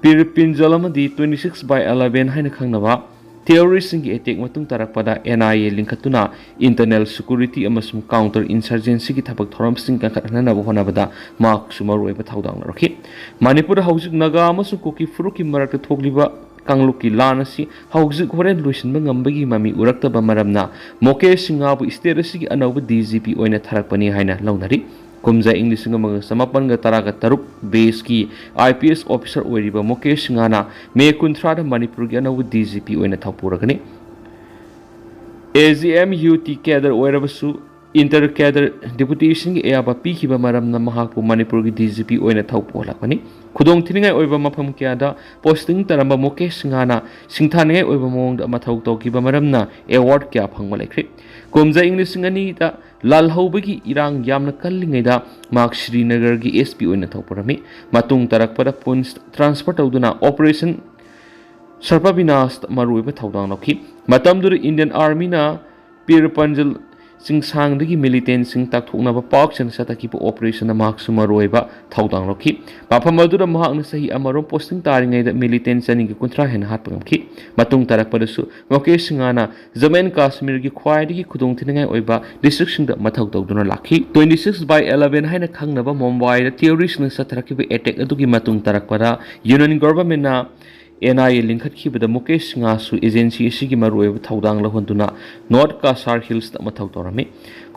ꯄꯤꯔ ꯄꯤꯟꯖꯜ ꯑꯃꯗꯤ ꯇ꯭ꯋꯦꯟꯇꯤ ꯁꯤꯛꯁ ꯕꯥꯏ ꯑꯦꯂꯦꯚꯦꯟ ꯍꯥꯏꯅ ꯈꯪꯅꯕ ꯇꯦꯔꯣꯔꯤꯁꯁꯤꯡꯒꯤ ꯑꯦꯇꯦꯛ ꯃꯇꯨꯡ ꯇꯥꯔꯛꯄꯗ ꯑꯦꯟ ꯑꯥꯏ ꯑꯦ ꯂꯤꯡꯈꯠꯇꯨꯅ ꯏꯟꯇꯔꯅꯦꯜ ꯁꯦꯀ꯭ꯌꯨꯔꯤꯇꯤ ꯑꯃꯁꯨꯡ ꯀꯥꯎꯟꯇꯔ ꯏꯟꯁꯔꯖꯦꯟꯁꯤꯒꯤ ꯊꯕꯛ ꯊꯧꯔꯝꯁꯤꯡ ꯀꯟꯈꯠꯍꯟꯅꯕ ꯍꯣꯠꯅꯕꯗ ꯃꯍꯥꯛꯁꯨ ꯃꯔꯨꯑꯣꯏꯕ ꯊꯧꯗꯥꯡ ꯂꯧꯔꯛꯈꯤ꯫ ꯃꯅꯤꯄꯨꯔꯗ ꯍꯧꯖꯤꯛ ꯅꯥꯒꯥ ꯑꯃꯁꯨꯡ ꯀꯨꯀꯤ ꯐꯨꯔꯨꯞꯀꯤ ꯃꯔꯛꯇ ꯊꯣꯛꯂꯤꯕ ꯀꯥꯡꯂꯨꯞꯀꯤ ꯂꯥꯟ ꯑꯁꯤ ꯍꯧꯖꯤꯛ ꯍꯣꯔꯦꯟ ꯂꯣꯏꯁꯤꯟꯕ ꯉꯝꯕꯒꯤ ꯃꯃꯤ ꯎꯔꯛꯇꯕ ꯃꯔꯝꯅ ꯃꯨꯀꯦꯁ ꯁꯤꯡꯍꯕꯨ ꯁ꯭ꯇꯦꯠ ꯑꯁꯤꯒꯤ ꯑꯅꯧꯕ ꯗꯤ ꯖꯤ ꯄꯤ ꯑꯣꯏꯅ ꯊꯥꯔꯛꯄꯅꯤ ꯍꯥꯏꯅ ꯂꯧꯅꯔꯤ꯫ ꯀꯨꯝꯖꯥ ꯏꯪ ꯂꯤꯁꯤꯡ ꯑꯃꯒ ꯆꯃꯥꯄꯟꯒ ꯇꯔꯥꯒ ꯇꯔꯨꯛ ꯕꯦꯁꯀꯤ ꯑꯥꯏ ꯄꯤ ꯑꯦꯁ ꯑꯣꯐꯤꯁꯔ ꯑꯣꯏꯔꯤꯕ ꯃꯨꯀꯦꯁ ꯁꯤꯡꯍꯅ ꯃꯦ ꯀꯨꯟꯊ꯭ꯔꯥꯗ ꯃꯅꯤꯄꯨꯔꯒꯤ ꯑꯅꯧꯕ ꯗꯤ ꯖꯤ ꯄꯤ ꯑꯣꯏꯅ ꯊꯧꯄꯨꯔꯒꯅꯤ꯫ A G M U T cadre ꯑꯣꯏꯔꯕꯁꯨ ꯏꯟꯇꯔ ꯀꯦꯗꯔ ꯗꯤꯄꯨꯇꯦꯁꯟꯒꯤ ꯑꯌꯥꯕ ꯄꯤꯈꯤꯕ ꯃꯔꯝꯅ ꯃꯍꯥꯛꯄꯨ ꯃꯅꯤꯄꯨꯔꯒꯤ ꯗꯤ ꯖꯤ ꯄꯤ ꯑꯣꯏꯅ ꯊꯧꯄꯨꯍꯜꯂꯛꯄꯅꯤ꯫ ꯈꯨꯗꯣꯡꯊꯤꯅꯤꯡꯉꯥꯏ ꯑꯣꯏꯕ ꯃꯐꯝ ꯀꯌꯥꯗ ꯄꯣꯁꯇꯤꯡ ꯇꯥꯔꯝꯕ ꯃꯨꯀꯦꯁ ꯁꯤꯡꯍꯅ ꯁꯤꯡꯊꯥꯅꯤꯡꯉꯥꯏ ꯑꯣꯏꯕ ꯃꯑꯣꯡꯗ ꯃꯊꯧ ꯇꯧꯈꯤꯕ ꯃꯔꯝꯅ ꯑꯦꯋꯥꯔꯗ ꯀꯌꯥ ꯐꯪꯕ ꯂꯩꯈ꯭ꯔꯦ꯫ ꯀꯨꯝꯖꯥ ꯏꯪ ꯂꯤꯁꯤꯡ ꯑꯅꯤꯗ ꯂꯥꯜꯍꯧꯕꯒꯤ ꯏꯔꯥꯡ ꯌꯥꯝꯅ ꯀꯜꯂꯤꯉꯩꯗ ꯃꯍꯥꯛ ꯁ꯭ꯔꯤꯅꯒꯔꯒꯤ ꯑꯦꯁ ꯄꯤ ꯑꯣꯏꯅ ꯊꯧꯄꯨꯔꯝꯃꯤ꯫ ꯃꯇꯨꯡ ꯇꯥꯔꯛꯄꯗ ꯄꯨꯟꯁ ꯇ꯭ꯔꯥꯟꯁꯐꯔ ꯇꯧꯗꯨꯅ ꯑꯣꯄꯔꯦꯁꯟ ꯁꯔꯄꯕꯤꯅꯥꯁꯇ ꯃꯔꯨꯑꯣꯏꯕ ꯊꯧꯗꯥꯡ ꯂꯧꯈꯤ꯫ ꯃꯇꯝꯗꯨꯗ ꯏꯟꯗꯤꯌꯟ ꯑꯥꯔꯃꯤꯅ ꯄꯤꯔ ꯄꯟꯖꯜ ꯆꯤꯡꯁꯥꯡꯗꯒꯤ ꯃꯤꯂꯤꯇꯦꯟꯁꯤꯡ ꯇꯥꯛꯊꯣꯛꯅꯕ ꯄꯥꯛ ꯆꯥꯎꯅ ꯆꯠꯊꯈꯤꯕ ꯑꯣꯄꯔꯦꯁꯟꯗ ꯃꯍꯥꯛꯁꯨ ꯃꯔꯨꯑꯣꯏꯕ ꯊꯧꯗꯥꯡ ꯂꯧꯈꯤ꯫ ꯃꯐꯝ ꯑꯗꯨꯗ ꯃꯍꯥꯛꯅ ꯆꯍꯤ ꯑꯃꯔꯣꯝ ꯄꯣꯁꯇꯤꯡ ꯇꯥꯔꯤꯉꯩꯗ ꯃꯤꯂꯤꯇꯦꯟ ꯆꯅꯤꯒ ꯀꯨꯟꯊ꯭ꯔꯥ ꯍꯦꯟꯅ ꯍꯥꯠꯄ ꯉꯝꯈꯤ꯫ ꯃꯇꯨꯡ ꯇꯥꯔꯛꯄꯗꯁꯨ ꯃꯨꯀꯦꯁ ꯁꯤꯡꯍꯅ ꯖꯃꯨ ꯑꯦꯟ ꯀꯥꯁꯃꯤꯔꯒꯤ ꯈ꯭ꯋꯥꯏꯗꯒꯤ ꯈꯨꯗꯣꯡꯊꯤꯅꯤꯡꯉꯥꯏ ꯑꯣꯏꯕ ꯗꯤꯁꯇ꯭ꯔꯤꯛꯁꯤꯡꯗ ꯃꯊꯧ ꯇꯧꯗꯨꯅ ꯂꯥꯛꯈꯤ꯫ Twenty six by eleven ꯍꯥꯏꯅ ꯈꯪꯅꯕ ꯃꯨꯝꯕꯥꯏꯗ ꯇꯦꯔꯣꯔꯤꯁꯅ ꯆꯠꯊꯔꯛꯈꯤꯕ ꯑꯦꯇꯦꯛ ꯑꯗꯨꯒꯤ ꯃꯇꯨꯡ ꯇꯥꯔꯛꯄꯗ ꯌꯨꯅꯤꯌꯟ ꯒꯣꯚꯔꯟꯃꯦꯟꯠꯅ ꯑꯦꯟ ꯑꯥꯏ ꯑꯦ ꯂꯤꯡꯈꯠꯈꯤꯕꯗ ꯃꯨꯀꯦꯁ ꯁꯤꯡꯍꯁꯨ ꯑꯦꯖꯦꯟꯁꯤ ꯑꯁꯤꯒꯤ ꯃꯔꯨꯑꯣꯏꯕ ꯊꯧꯗꯥꯡ ꯂꯧꯍꯟꯗꯨꯅ ꯅꯣꯔꯠ ꯀꯥꯁꯥꯔ ꯍꯤꯜꯁꯇ ꯃꯊꯧ ꯇꯧꯔꯝꯃꯤ꯫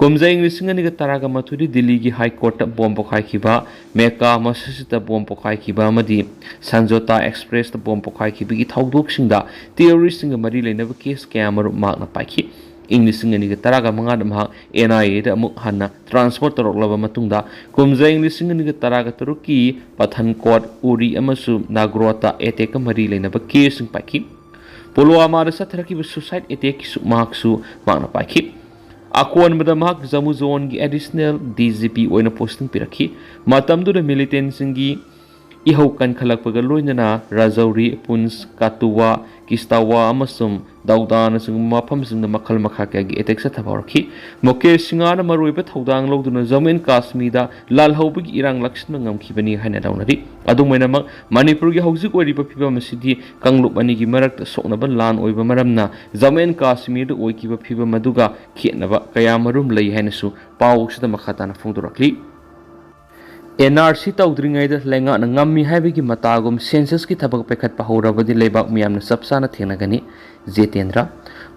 ꯀꯨꯝꯖꯥ ꯏꯪ ꯂꯤꯁꯤꯡ ꯑꯅꯤꯒ ꯇꯔꯥꯒ ꯃꯥꯊꯣꯏꯗ ꯗꯤꯜꯂꯤꯒꯤ ꯍꯥꯏ ꯀꯣꯔꯠꯇ ꯕꯣꯝ ꯄꯣꯈꯥꯏꯈꯤꯕ, ꯃꯦꯀꯥ ꯃꯁꯖꯤꯗꯇ ꯕꯣꯝ ꯄꯣꯈꯥꯏꯈꯤꯕ ꯑꯃꯗꯤ ꯁꯟꯖꯣꯇꯥ ꯑꯦꯛꯁꯄ꯭ꯔꯦꯁꯇ ꯕꯣꯝ ꯄꯣꯈꯥꯏꯈꯤꯕꯒꯤ ꯊꯧꯗꯣꯛꯁꯤꯡꯗ ꯇꯦꯔꯣꯔꯤꯁꯁꯤꯡꯒ ꯃꯔꯤ ꯂꯩꯅꯕ ꯀꯦꯁ ꯀꯌꯥ ꯑꯃꯔꯨꯝ ꯃꯍꯥꯛꯅ ꯄꯥꯏꯈꯤ꯫ ꯏꯪ ꯂꯤꯁꯤꯡ ꯑꯅꯤꯒ ꯇꯔꯥꯒ ꯃꯉꯥꯗ ꯃꯍꯥꯛ ꯑꯦꯟ ꯑꯥꯏ ꯑꯦꯗ ꯑꯃꯨꯛ ꯍꯟꯅ ꯇ꯭ꯔꯥꯟꯁꯐꯔ ꯇꯧꯔꯛꯂꯕ ꯃꯇꯨꯡꯗ, ꯀꯨꯝꯖꯥ ꯏꯪ ꯂꯤꯁꯤꯡ ꯑꯅꯤꯒ ꯇꯔꯥꯒ ꯇꯔꯨꯛꯀꯤ ꯄꯊꯟꯀꯣꯠ, ꯎꯔꯤ ꯑꯃꯁꯨꯡ ꯅꯥꯒ꯭ꯔꯣꯇ ꯑꯦꯇꯦꯛꯀ ꯃꯔꯤ ꯂꯩꯅꯕ ꯀꯦꯁꯁꯤꯡ ꯄꯥꯏꯈꯤ꯫ ꯄꯨꯜꯋꯥꯃꯥꯗ ꯆꯠꯊꯔꯛꯈꯤꯕ ꯁꯨꯁꯥꯏꯠ ꯑꯦꯇꯦꯛꯀꯤꯁꯨ ꯃꯍꯥꯛꯁꯨ ꯃꯥꯡꯅ ꯄꯥꯏꯈꯤ꯫ ꯑꯀꯣꯟꯕꯗ ꯃꯍꯥꯛ ꯖꯃꯨ ꯖꯣꯟꯒꯤ ꯑꯦꯗꯤꯁꯅꯦꯜ ꯗꯤ ꯖꯤ ꯄꯤ ꯑꯣꯏꯅ ꯄꯣꯁꯇꯤꯡ ꯄꯤꯔꯛꯈꯤ꯫ ꯃꯇꯝꯗꯨꯗ ꯃꯤꯂꯤꯇꯦꯟꯁꯤꯡꯒꯤ ꯏꯍꯧ ꯀꯟꯈꯠꯂꯛꯄꯒ ꯂꯣꯏꯅꯅ ꯔꯥꯖꯧꯔꯤ, ꯄꯨꯟꯁ, ꯀꯥꯇꯨꯋꯥ, ꯀꯤꯁꯇꯥꯋꯥ ꯑꯃꯁꯨꯡ ꯗꯧꯗꯥꯅꯆꯤꯡꯕ ꯃꯐꯝꯁꯤꯡꯗ ꯃꯈꯜ ꯃꯈꯥ ꯀꯌꯥꯒꯤ ꯑꯦꯇꯦꯛ ꯆꯠꯊꯕ ꯍꯧꯔꯛꯈꯤ꯫ ꯃꯨꯀꯦꯁ ꯁꯤꯡꯍꯅ ꯃꯔꯨꯑꯣꯏꯕ ꯊꯧꯗꯥꯡ ꯂꯧꯗꯨꯅ ꯖꯃꯨ ꯑꯦꯟ ꯀꯥꯁꯃꯤꯔꯗ ꯂꯥꯜꯍꯧꯕꯒꯤ ꯏꯔꯥꯡ ꯂꯥꯛꯁꯤꯟꯕ ꯉꯝꯈꯤꯕꯅꯤ ꯍꯥꯏꯅ ꯂꯧꯅꯔꯤ꯫ ꯑꯗꯨꯝ ꯑꯣꯏꯅꯃꯛ, ꯃꯅꯤꯄꯨꯔꯒꯤ ꯍꯧꯖꯤꯛ ꯑꯣꯏꯔꯤꯕ ꯐꯤꯕꯝ ꯑꯁꯤꯗꯤ ꯀꯥꯡꯂꯨꯞ ꯑꯅꯤꯒꯤ ꯃꯔꯛꯇ ꯁꯣꯛꯅꯕ ꯂꯥꯟ ꯑꯣꯏꯕ ꯃꯔꯝꯅ ꯖꯃꯨ ꯑꯦꯟ ꯀꯥꯁꯃꯤꯔꯗ ꯑꯣꯏꯈꯤꯕ ꯐꯤꯕꯝ ꯑꯗꯨꯒ ꯈꯦꯠꯅꯕ ꯀꯌꯥꯃꯔꯨꯝ ꯂꯩ ꯍꯥꯏꯅꯁꯨ ꯄꯥꯎꯁꯤꯗ ꯃꯈꯥ ꯇꯥꯅ ꯐꯣꯡꯗꯣꯔꯛꯂꯤ꯫ ꯑꯦꯟ ꯑꯥꯔ ꯁꯤ ꯇꯧꯗ꯭ꯔꯤꯉꯩꯗ ꯂꯩꯉꯥꯛꯅ ꯉꯝꯃꯤ ꯍꯥꯏꯕꯒꯤ ꯃꯇꯥꯒꯨꯝ ꯁꯦꯟꯁꯁꯀꯤ ꯊꯕꯛ ꯄꯥꯏꯈꯠꯄ ꯍꯧꯔꯕꯗꯤ ꯂꯩꯕꯥꯛ ꯃꯤꯌꯥꯝꯅ ꯆꯞ ꯆꯥꯅ ꯊꯦꯡꯅꯒꯅꯤ꯫ ꯖꯤꯇꯦꯟꯗ꯭ꯔ,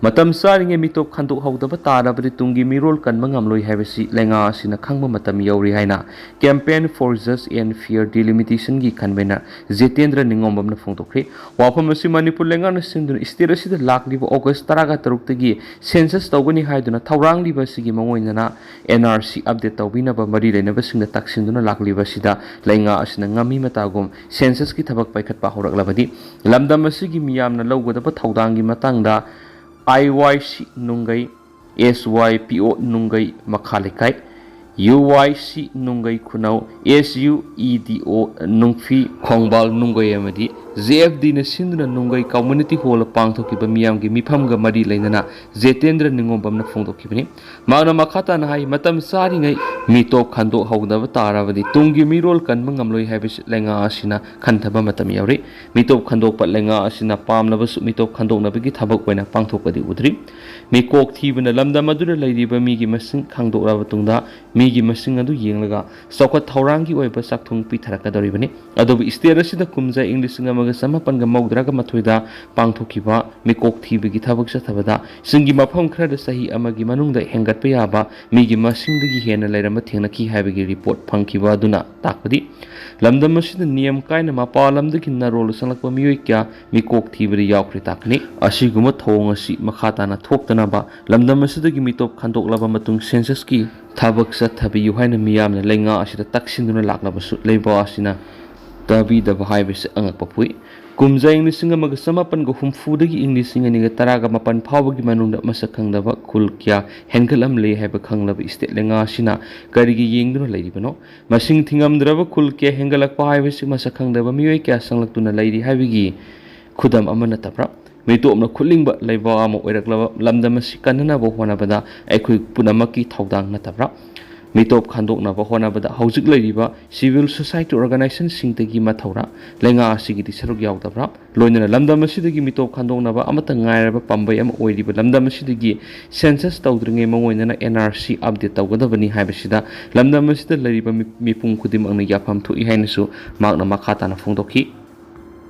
ꯃꯇꯝ ꯆꯥꯔꯤꯉꯩ ꯃꯤꯇꯣꯞ ꯈꯟꯗꯣꯛꯍꯧꯗꯕ ꯇꯥꯔꯕꯗꯤ ꯇꯨꯡꯒꯤ ꯃꯤꯔꯣꯜ ꯀꯟꯕ ꯉꯝꯂꯣꯏ ꯍꯥꯏꯕꯁꯤ ꯂꯩꯉꯥꯛ ꯑꯁꯤꯅ ꯈꯪꯕ ꯃꯇꯝ ꯌꯧꯔꯤ ꯍꯥꯏꯅ Campaign for Just and Fair Delimitation ꯒꯤ convener ꯖꯤꯇꯦꯟꯗ꯭ꯔ ꯅꯤꯉꯣꯝꯕꯝꯅ ꯐꯣꯡꯗꯣꯛꯈ꯭ꯔꯦ꯫ ꯋꯥꯐꯝ ꯑꯁꯤ ꯃꯅꯤꯄꯨꯔ ꯂꯩꯉꯥꯛꯅ ꯁꯤꯟꯗꯨꯅ state ꯑꯁꯤꯗ ꯂꯥꯛꯂꯤꯕ August ꯇꯔꯥꯒ ꯇꯔꯨꯛꯇꯒꯤ census ꯇꯧꯒꯅꯤ ꯍꯥꯏꯗꯨꯅ ꯊꯧꯔꯥꯡꯂꯤꯕ ꯑꯁꯤꯒꯤ ꯃꯑꯣꯡ ꯏꯟꯅ N R C update ꯇꯧꯕꯤꯅꯕ ꯃꯔꯤ ꯂꯩꯅꯕꯁꯤꯡꯅ ꯇꯛꯁꯤꯟꯗꯨꯅ ꯂꯥꯛꯂꯤꯕ ꯑꯁꯤꯗ ꯂꯩꯉꯥꯛ ꯑꯁꯤꯅ ꯉꯝꯃꯤ ꯃꯇꯥꯒꯨꯝ census ꯀꯤ ꯊꯕꯛ ꯄꯥꯏꯈꯠꯄ ꯍꯧꯔꯛꯂꯕꯗꯤ ꯂꯝꯗꯝ ꯑꯁꯤꯒꯤ ꯃꯤꯌꯥꯝꯅ ꯂꯧꯒꯗꯕ ꯊꯧꯗꯥꯡꯒꯤ ꯃꯇꯥꯡꯗ I Y C ꯅꯨꯡꯒꯩ, S Y P O ꯅꯨꯡꯒꯩ ꯃꯈꯥ ꯂꯩꯀꯥꯏ, U Y C ꯅꯨꯡꯒꯩ ꯈꯨꯅꯧ, S U E D O ꯅꯨꯡꯐꯤ, ꯈꯣꯡꯕꯥꯜ ꯅꯨꯡꯒꯩ ꯑꯃꯗꯤ ꯖꯦ ꯑꯦꯐ ꯗꯤꯅ ꯁꯤꯟꯗꯨꯅ ꯅꯨꯡꯒꯩ ꯀꯝꯃ꯭ꯌꯨꯅꯤꯇꯤ ꯍꯣꯜꯗ ꯄꯥꯡꯊꯣꯛꯈꯤꯕ ꯃꯤꯌꯥꯝꯒꯤ ꯃꯤꯐꯝꯒ ꯃꯔꯤ ꯂꯩꯅꯅ ꯖꯦꯇꯦꯟꯗ꯭ꯔ ꯅꯤꯉꯣꯝꯕꯝꯅ ꯐꯣꯡꯗꯣꯛꯈꯤꯕꯅꯤ꯫ ꯃꯍꯥꯛꯅ ꯃꯈꯥ ꯇꯥꯅ ꯍꯥꯏ, ꯃꯇꯝ ꯆꯥꯔꯤꯉꯩ ꯃꯤꯇꯣꯞ ꯈꯟꯗꯣꯛꯍꯧꯗꯕ ꯇꯥꯔꯕꯗꯤ ꯇꯨꯡꯒꯤ ꯃꯤꯔꯣꯜ ꯀꯟꯕ ꯉꯝꯂꯣꯏ ꯍꯥꯏꯕꯁꯤ ꯂꯩꯉꯥꯛ ꯑꯁꯤꯅ ꯈꯟꯊꯕ ꯃꯇꯝ ꯌꯧꯔꯦ꯫ ꯃꯤꯇꯣꯞ ꯈꯟꯗꯣꯛꯄ ꯂꯩꯉꯥꯛ ꯑꯁꯤꯅ ꯄꯥꯝꯂꯕꯁꯨ ꯃꯤꯇꯣꯞ ꯈꯟꯗꯣꯛꯅꯕꯒꯤ ꯊꯕꯛ ꯑꯣꯏꯅ ꯄꯥꯡꯊꯣꯛꯄꯗꯤ ꯎꯗ꯭ꯔꯤ꯫ ꯃꯤꯀꯣꯛ ꯊꯤꯕꯅ ꯂꯝꯗꯝ ꯑꯗꯨꯗ ꯂꯩꯔꯤꯕ ꯃꯤꯒꯤ ꯃꯁꯤꯡ ꯈꯪꯗꯣꯛꯂꯕ ꯇꯨꯡꯗ ꯃꯤꯒꯤ ꯃꯁꯤꯡ ꯑꯗꯨ ꯌꯦꯡꯂꯒ ꯆꯥꯎꯈꯠ ꯊꯧꯔꯥꯡꯒꯤ ꯑꯣꯏꯕ ꯆꯥꯛꯊꯨꯡ ꯄꯤꯊꯔꯛꯀꯗꯧꯔꯤꯕꯅꯤ꯫ ꯑꯗꯨꯕꯨ ꯁ꯭ꯇꯦꯠ ꯑꯁꯤꯗ ꯀꯨꯝꯖꯥ ꯏꯪ ꯂꯤꯁꯤꯡ ꯑꯃꯒ ꯆꯃꯥꯄꯟꯒ ꯃꯧꯗ꯭ꯔꯥꯒ ꯃꯥꯊꯣꯏꯗ ꯄꯥꯡꯊꯣꯛꯈꯤꯕ ꯃꯤꯀꯣꯛ ꯊꯤꯕꯒꯤ ꯊꯕꯛ ꯆꯠꯊꯕꯗ ꯆꯤꯡꯒꯤ ꯃꯐꯝ ꯈꯔꯗ ꯆꯍꯤ ꯑꯃꯒꯤ ꯃꯅꯨꯡꯗ ꯍꯦꯟꯒꯠꯄ ꯌꯥꯕ ꯃꯤꯒꯤ ꯃꯁꯤꯡꯗꯒꯤ ꯍꯦꯟꯅ ꯂꯩꯔꯝꯕ ꯊꯦꯡꯅꯈꯤ ꯍꯥꯏꯕꯒꯤ ꯔꯤꯄꯣꯔꯠ ꯐꯪꯈꯤꯕ ꯑꯗꯨꯅ ꯇꯥꯛꯄꯗꯤ ꯂꯝꯗꯝ ꯑꯁꯤꯗ ꯅꯤꯌꯝ ꯀꯥꯏꯅ ꯃꯄꯥꯟ ꯂꯝꯗꯒꯤ ꯅꯔꯣꯜꯗ ꯆꯪꯂꯛꯄ ꯃꯤꯑꯣꯏ ꯀꯌꯥ ꯃꯤꯀꯣꯛ ꯊꯤꯕꯗ ꯌꯥꯎꯈ꯭ꯔꯦ ꯇꯥꯛꯄꯅꯤ꯫ ꯑꯁꯤꯒꯨꯝꯕ ꯊꯧꯑꯣꯡ ꯑꯁꯤ ꯃꯈꯥ ꯇꯥꯅ ꯊꯣꯛꯇꯅꯕ ꯂꯝꯗꯝ ꯑꯁꯤꯗꯒꯤ ꯃꯤꯇꯣꯞ ꯈꯟꯗꯣꯛꯂꯕ ꯃꯇꯨꯡ ꯁꯦꯟꯁꯁꯀꯤ ꯊꯕꯛ ꯆꯠꯊꯕꯤꯌꯨ ꯍꯥꯏꯅ ꯃꯤꯌꯥꯝꯅ ꯂꯩꯉꯥꯛ ꯑꯁꯤꯗ ꯇꯛꯁꯤꯟꯗꯨꯅ ꯂꯥꯛꯂꯕꯁꯨ ꯂꯩꯕꯥꯛ ꯑꯁꯤꯅ ꯇꯥꯕꯤꯗꯕ ꯍꯥꯏꯕꯁꯤ ꯑꯉꯛꯄ ꯄꯣꯛꯏ꯫ ꯀꯨꯝꯖꯥ ꯏꯪ ꯂꯤꯁꯤꯡ ꯑꯃꯒ ꯆꯃꯥꯄꯟꯒ ꯍꯨꯝꯐꯨꯗꯒꯤ ꯏꯪ ꯂꯤꯁꯤꯡ ꯑꯅꯤꯒ ꯇꯔꯥꯒ ꯃꯥꯄꯟ ꯐꯥꯎꯕꯒꯤ ꯃꯅꯨꯡꯗ ꯃꯁꯛ ꯈꯪꯗꯕ ꯈꯨꯜ ꯀꯌꯥ ꯍꯦꯟꯒꯠꯂꯝꯂꯦ ꯍꯥꯏꯕ ꯈꯪꯂꯕ ꯁ꯭ꯇꯦꯠ ꯂꯩꯉꯥꯛ ꯑꯁꯤꯅ ꯀꯔꯤꯒꯤ ꯌꯦꯡꯗꯨꯅ ꯂꯩꯔꯤꯕꯅꯣ? ꯃꯁꯤꯡ ꯊꯤꯉꯝꯗ꯭ꯔꯕ ꯈꯨꯜ ꯀꯌꯥ ꯍꯦꯟꯒꯠꯂꯛꯄ ꯍꯥꯏꯕꯁꯤ ꯃꯁꯛ ꯈꯪꯗꯕ ꯃꯤꯑꯣꯏ ꯀꯌꯥ ꯆꯪꯂꯛꯇꯨꯅ ꯂꯩꯔꯤ ꯍꯥꯏꯕꯒꯤ ꯈꯨꯗꯝ ꯑꯃ ꯅꯠꯇꯕ꯭ꯔꯥ? ꯃꯤꯇꯣꯞꯅ ꯈꯨꯠꯂꯤꯡꯕ ꯂꯩꯕꯥꯛ ꯑꯃ ꯑꯣꯏꯔꯛꯂꯕ ꯂꯝꯗꯝ ꯑꯁꯤ ꯀꯟꯅꯅꯕ ꯍꯣꯠꯅꯕꯗ ꯑꯩꯈꯣꯏ ꯄꯨꯝꯅꯃꯛꯀꯤ ꯊꯧꯗꯥꯡ ꯅꯠꯇꯕ꯭ꯔꯥ? ꯃꯤꯇꯣꯞ ꯈꯟꯗꯣꯛꯅꯕ ꯍꯣꯠꯅꯕꯗ ꯍꯧꯖꯤꯛ ꯂꯩꯔꯤꯕ civil society organizationꯁꯤꯡꯗꯒꯤ ꯃꯊꯧꯔꯥ ꯂꯩꯉꯥꯛ ꯑꯁꯤꯒꯤꯗꯤ ꯁꯔꯨꯛ ꯌꯥꯎꯗꯕ꯭ꯔꯥ? ꯂꯣꯏꯅꯅ ꯂꯝꯗꯝ ꯑꯁꯤꯗꯒꯤ ꯃꯤꯇꯣꯞ ꯈꯟꯗꯣꯛꯅꯕ ꯑꯃꯠꯇ ꯉꯥꯏꯔꯕ ꯄꯥꯝꯕꯩ ꯑꯃ ꯑꯣꯏꯔꯤꯕ ꯂꯝꯗꯝ ꯑꯁꯤꯗꯒꯤ census ꯇꯧꯗ꯭ꯔꯤꯉꯩ ꯃꯉꯣꯟꯗꯅ N R C update ꯇꯧꯒꯗꯕꯅꯤ ꯍꯥꯏꯕꯁꯤꯗ ꯂꯝꯗꯝ ꯑꯁꯤꯗ ꯂꯩꯔꯤꯕ ꯃꯤ-, ꯃꯤꯄꯨꯝ ꯈꯨꯗꯤꯡꯃꯛꯅ ꯌꯥꯐꯝ ꯊꯣꯛꯏ ꯍꯥꯏꯅꯁꯨ ꯃꯍꯥꯛꯅ ꯃꯈꯥ ꯇꯥꯅ ꯐꯣꯡꯗꯣꯛꯈꯤ꯫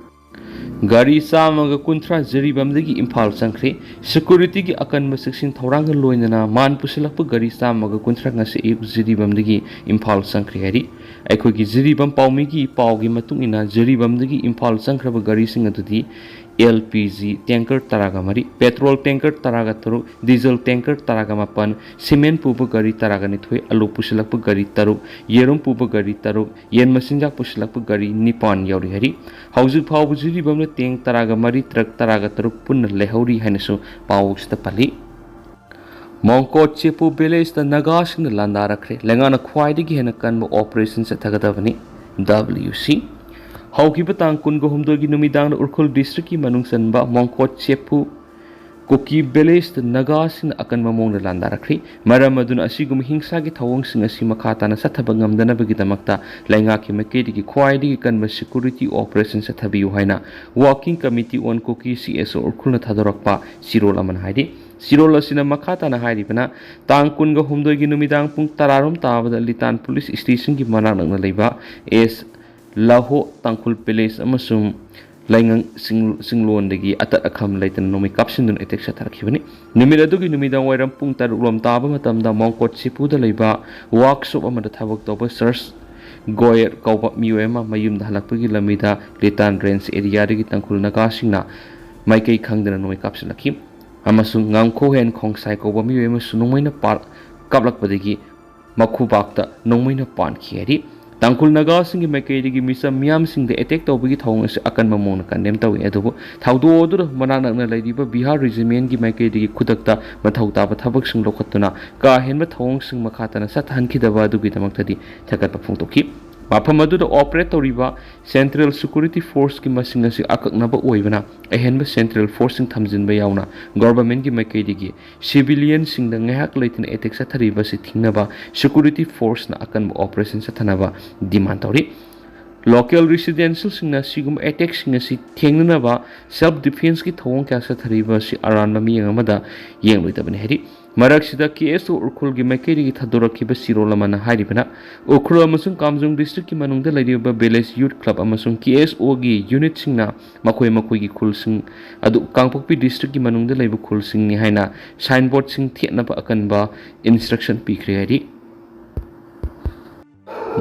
ꯒꯥꯔꯤ ꯆꯥꯝꯃꯒ ꯀꯨꯟꯊ꯭ꯔꯥ ꯖꯤꯔꯤꯕꯥꯝꯗꯒꯤ ꯏꯝꯐꯥꯜ ꯆꯪꯈ꯭ꯔꯦ꯫ Securityꯒꯤ ꯑꯀꯟꯕ ꯆꯦꯛꯁꯤꯟ ꯊꯧꯔꯥꯡꯒ ꯂꯣꯏꯅꯅ ꯃꯥꯟ ꯄꯨꯁꯤꯜꯂꯛꯄ ꯒꯥꯔꯤ ꯆꯥꯝꯃꯒ ꯀꯨꯟꯊ꯭ꯔꯥ ꯉꯁꯤ ꯑꯌꯨꯛ ꯖꯤꯔꯤꯕꯥꯝꯗꯒꯤ ꯏꯝꯐꯥꯜ ꯆꯪꯈ꯭ꯔꯦ ꯍꯥꯏꯔꯤ꯫ ꯑꯩꯈꯣꯏꯒꯤ ꯖꯤꯔꯤꯕꯥꯝ ꯄꯥꯎꯃꯤꯒꯤ ꯄꯥꯎꯒꯤ ꯃꯇꯨꯡ ꯏꯟꯅ, ꯖꯤꯔꯤꯕꯥꯝꯗꯒꯤ ꯏꯝꯐꯥꯜ ꯆꯪꯈ꯭ꯔꯕ ꯒꯥꯔꯤꯁꯤꯡ ꯑꯗꯨꯗꯤ L P G tanker ꯇꯔꯥꯒ ꯃꯔꯤ, petrol tanker ꯇꯔꯥꯒ ꯇꯔꯨꯛ, diesel tanker ꯇꯔꯥꯒ ꯃꯥꯄꯟ, cement ꯄꯨꯕ ꯒꯥꯔꯤ ꯇꯔꯥꯒ ꯅꯤꯊꯣꯏ, ꯑꯂꯨ ꯄꯨꯁꯤꯜꯂꯛꯄ ꯒꯥꯔꯤ ꯇꯔꯨꯛ, ꯌꯦꯔꯨꯝ ꯄꯨꯕ ꯒꯥꯔꯤ ꯇꯔꯨꯛ, ꯌꯦꯟ ꯃꯆꯤꯟꯖꯥꯛ ꯄꯨꯁꯤꯜꯂꯛꯄ ꯒꯥꯔꯤ ꯅꯤꯄꯥꯟ ꯌꯥꯎꯔꯤ ꯍꯥꯏꯔꯤ꯫ ꯍꯧꯖꯤꯛ ꯐꯥꯎꯕ ꯖꯤꯔꯤꯕꯥꯝꯗ tank ꯇꯔꯥꯒ ꯃꯔꯤ, truck ꯇꯔꯥꯒ ꯇꯔꯨꯛ ꯄꯨꯟꯅ ꯂꯩꯍꯧꯔꯤ ꯍꯥꯏꯅꯁꯨ ꯄꯥꯎꯁꯤꯗ ꯄꯜꯂꯤ꯫ ꯃꯣꯡꯀꯣꯠ ꯆꯦꯄꯨ villageꯇ ꯅꯥꯒꯥꯁꯤꯡꯅ ꯂꯥꯟꯗꯥꯔꯛꯈ꯭ꯔꯦ꯫ ꯂꯩꯉꯥꯛꯅ ꯈ꯭ꯋꯥꯏꯗꯒꯤ ꯍꯦꯟꯅ ꯀꯟꯕ operation ꯆꯠꯊꯒꯗꯕꯅꯤ꯫ W C꯫ ꯍꯧꯈꯤꯕ ꯇꯥꯡ ꯀꯨꯟꯒ ꯍꯨꯝꯗꯣꯏꯒꯤ ꯅꯨꯃꯤꯗꯥꯡꯗ ꯎꯈ꯭ꯔꯨꯜ ꯗꯤꯁꯇ꯭ꯔꯤꯛꯀꯤ ꯃꯅꯨꯡ ꯆꯟꯕ ꯃꯣꯡꯀꯣꯠ ꯆꯦꯄꯨ ꯀꯨꯀꯤ ꯚꯤꯂꯦꯖꯇ ꯅꯥꯒꯥꯁꯤꯡꯅ ꯑꯀꯟꯕ ꯃꯑꯣꯡꯗ ꯂꯥꯟꯗꯥꯔꯛꯈ꯭ꯔꯤ꯫ ꯃꯔꯝ ꯑꯗꯨꯅ ꯑꯁꯤꯒꯨꯝꯕ ꯍꯤꯡꯁꯥꯒꯤ ꯊꯧꯑꯣꯡꯁꯤꯡ ꯑꯁꯤ ꯃꯈꯥ ꯇꯥꯅ ꯆꯠꯊꯕ ꯉꯝꯗꯅꯕꯒꯤꯗꯃꯛꯇ ꯂꯩꯉꯥꯛꯀꯤ ꯃꯥꯏꯀꯩꯗꯒꯤ ꯈ꯭ꯋꯥꯏꯗꯒꯤ ꯀꯟꯕ ꯁꯦꯀ꯭ꯌꯨꯔꯤꯇꯤ ꯑꯣꯄꯔꯦꯁꯟ ꯆꯠꯊꯕꯤꯌꯨ ꯍꯥꯏꯅ Working Committee on Kuki C S O ꯎꯈ꯭ꯔꯨꯜꯅ ꯊꯥꯗꯣꯔꯛꯄ ꯆꯤꯔꯣꯜ ꯑꯃꯅ ꯍꯥꯏꯔꯤ꯫ ꯆꯤꯔꯣꯜ ꯑꯁꯤꯅ ꯃꯈꯥ ꯇꯥꯅ ꯍꯥꯏꯔꯤꯕꯅ, ꯇꯥꯡ ꯀꯨꯟꯒ ꯍꯨꯝꯗꯣꯏꯒꯤ ꯅꯨꯃꯤꯗꯥꯡ ꯄꯨꯡ ꯇꯔꯥꯔꯣꯝ ꯇꯥꯕꯗ ꯂꯤꯇꯥꯟ ꯄꯨꯂꯤꯁ ꯁ꯭ꯇꯦꯁꯟꯒꯤ ꯃꯅꯥꯛ ꯅꯛꯅ ꯂꯩꯕ ꯑꯦꯁ ꯂꯥꯍꯣ ꯇꯥꯡꯈꯨꯜ ꯚꯤꯂꯦꯖ ꯑꯃꯁꯨꯡ ꯂꯥꯏꯉꯪ ꯁꯤꯡ-, ꯁꯤꯡꯂꯣꯟꯗꯒꯤ ꯑꯇꯠ ꯑꯈꯝ ꯂꯩꯇꯅ ꯅꯣꯡꯃꯩ ꯀꯥꯞꯁꯤꯟꯗꯨꯅ ꯑꯦꯇꯦꯛ ꯆꯠꯊꯔꯛꯈꯤꯕꯅꯤ꯫ ꯅꯨꯃꯤꯠ ꯑꯗꯨꯒꯤ ꯅꯨꯃꯤꯗꯥꯡ ꯋꯥꯏꯔꯝ ꯄꯨꯡ ꯇꯔꯨꯛ ꯂꯣꯝ ꯇꯥꯕ ꯃꯇꯝꯗ ꯃꯣꯡꯀꯣꯠ ꯁꯤꯄꯨꯗ ꯂꯩꯕ ꯋꯥꯔꯛꯁꯣꯞ ꯑꯃꯗ ꯊꯕꯛ ꯇꯧꯕ ꯁꯔꯁ ꯒꯣꯌꯔ ꯀꯧꯕ ꯃꯤꯑꯣꯏ ꯑꯃ ꯃꯌꯨꯝꯗ ꯍꯜꯂꯛꯄꯒꯤ ꯂꯝꯕꯤꯗ ꯂꯤꯇꯥꯟ ꯔꯦꯟꯖ ꯑꯦꯔꯤꯌꯥꯗꯒꯤ ꯇꯥꯡꯈꯨꯜ ꯅꯥꯒꯥꯁꯤꯡꯅ ꯃꯥꯏꯀꯩ ꯈꯪꯗꯅ ꯅꯣꯡꯃꯩ ꯀꯥꯞꯁꯤꯜꯂꯛꯈꯤ ꯑꯃꯁꯨꯡ ꯉꯥꯡꯈꯣꯍꯦꯟ ꯈꯣꯡꯁꯥꯏ ꯀꯧꯕ ꯃꯤꯑꯣꯏ ꯑꯃꯁꯨ ꯅꯣꯡꯃꯩꯅ ꯄꯥ-, ꯀꯥꯞꯂꯛꯄꯗꯒꯤ ꯃꯈꯨꯕꯥꯛꯇ ꯅꯣꯡꯃꯩꯅ ꯄꯥꯟꯈꯤ ꯍꯥꯏꯔꯤ꯫ ꯇꯥꯡꯈꯨꯜ ꯅꯥꯒꯥꯁꯤꯡꯒꯤ ꯃꯥꯏꯀꯩꯗꯒꯤ ꯃꯤꯆꯝ ꯃꯤꯌꯥꯝꯁꯤꯡꯗ ꯑꯦꯇꯦꯛ ꯇꯧꯕꯒꯤ ꯊꯧꯑꯣꯡ ꯑꯁꯤ ꯑꯀꯟꯕ ꯃꯑꯣꯡꯗ ꯀꯟꯗꯦꯝ ꯇꯧꯏ꯫ ꯑꯗꯨꯕꯨ ꯊꯧꯗꯣꯛ ꯑꯗꯨꯗ ꯃꯅꯥꯛ ꯅꯛꯅ ꯂꯩꯔꯤꯕ ꯕꯤꯍꯥꯔ ꯔꯦꯖꯤꯃꯦꯟꯒꯤ ꯃꯥꯏꯀꯩꯗꯒꯤ ꯈꯨꯗꯛꯇ ꯃꯊꯧ ꯇꯥꯕ ꯊꯕꯛꯁꯤꯡ ꯂꯧꯈꯠꯇꯨꯅ ꯀꯥ ꯍꯦꯟꯕ ꯊꯧꯑꯣꯡꯁꯤꯡ ꯃꯈꯥ ꯇꯥꯅ ꯆꯠꯊꯍꯟꯈꯤꯗꯕ ꯑꯗꯨꯒꯤꯗꯃꯛꯇꯗꯤ ꯊꯥꯒꯠꯄ ꯐꯣꯡꯗꯣꯛꯈꯤ꯫ ꯃꯐꯝ ꯑꯗꯨꯗ ꯑꯣꯄꯔꯦꯠ ꯇꯧꯔꯤꯕ ꯁꯦꯟꯇ꯭ꯔꯦꯜ ꯁꯦꯀ꯭ꯌꯨꯔꯤꯇꯤ ꯐꯣꯔꯁꯀꯤ ꯃꯁꯤꯡ ꯑꯁꯤ ꯑꯀꯛꯅꯕ ꯑꯣꯏꯕꯅ ꯑꯍꯦꯟꯕ ꯁꯦꯟꯇ꯭ꯔꯦꯜ ꯐꯣꯔꯁꯁꯤꯡ ꯊꯝꯖꯤꯟꯕ ꯌꯥꯎꯅ ꯒꯣꯚꯔꯟꯃꯦꯟꯠꯀꯤ ꯃꯥꯏꯀꯩꯗꯒꯤ ꯁꯤꯚꯤꯂꯤꯌꯟꯁꯤꯡꯗ ꯉꯥꯏꯍꯥꯛ ꯂꯩꯇꯅ ꯑꯦꯇꯦꯛ ꯆꯠꯊꯔꯤꯕ ꯑꯁꯤ ꯊꯤꯡꯅꯕ ꯁꯦꯀ꯭ꯌꯨꯔꯤꯇꯤ ꯐꯣꯔꯁꯅ ꯑꯀꯟꯕ ꯑꯣꯄꯔꯦꯁꯟ ꯆꯠꯊꯅꯕ ꯗꯤꯃꯥꯟ ꯇꯧꯔꯤ꯫ ꯂꯣꯀꯦꯜ ꯔꯦꯁꯤꯗꯦꯟꯁꯤꯌꯦꯜꯁꯤꯡꯅ ꯁꯤꯒꯨꯝꯕ ꯑꯦꯇꯦꯛꯁꯤꯡ ꯑꯁꯤ ꯊꯦꯡꯅꯅꯕ ꯁꯦꯜꯐ ꯗꯤꯐꯦꯟꯁꯀꯤ ꯊꯧꯑꯣꯡ ꯀꯌꯥ ꯆꯠꯊꯔꯤꯕ ꯑꯁꯤ ꯑꯔꯥꯟꯕ ꯃꯤꯠꯌꯦꯡ ꯑꯃꯗ ꯌꯦꯡꯂꯣꯏꯗꯕꯅꯤ ꯍꯥꯏꯔꯤ꯫ ꯃꯔꯛꯁꯤꯗ ꯀꯦ ꯑꯦꯁ ꯑꯣ ꯎꯈ꯭ꯔꯨꯜꯒꯤ ꯃꯥꯏꯀꯩꯗꯒꯤ ꯊꯥꯗꯣꯔꯛꯈꯤꯕ ꯆꯤꯔꯣꯜ ꯑꯃꯅ ꯍꯥꯏꯔꯤꯕꯅ, ꯎꯈ꯭ꯔꯨꯜ ꯑꯃꯁꯨꯡ ꯀꯥꯝꯖꯣꯡ ꯗꯤꯁꯇ꯭ꯔꯤꯛꯀꯤ ꯃꯅꯨꯡꯗ ꯂꯩꯔꯤꯕ ꯚꯤꯂꯦꯖ ꯌꯨꯠ ꯀ꯭ꯂꯕ ꯑꯃꯁꯨꯡ ꯀꯦ ꯑꯦꯁ ꯑꯣꯒꯤ ꯌꯨꯅꯤꯠꯁꯤꯡꯅ ꯃꯈꯣꯏ ꯃꯈꯣꯏꯒꯤ ꯈꯨꯜꯁꯤꯡ ꯑꯗꯨ ꯀꯥꯡꯄꯣꯛꯄꯤ ꯗꯤꯁꯇ꯭ꯔꯤꯛꯀꯤ ꯃꯅꯨꯡꯗ ꯂꯩꯕ ꯈꯨꯜꯁꯤꯡꯅꯤ ꯍꯥꯏꯅ ꯁꯥꯏꯟꯕꯣꯔꯗꯁꯤꯡ ꯊꯦꯠꯅꯕ ꯑꯀꯟꯕ ꯏꯟꯁꯇ꯭ꯔꯛꯁꯟ ꯄꯤꯈ꯭ꯔꯦ ꯍꯥꯏꯔꯤ꯫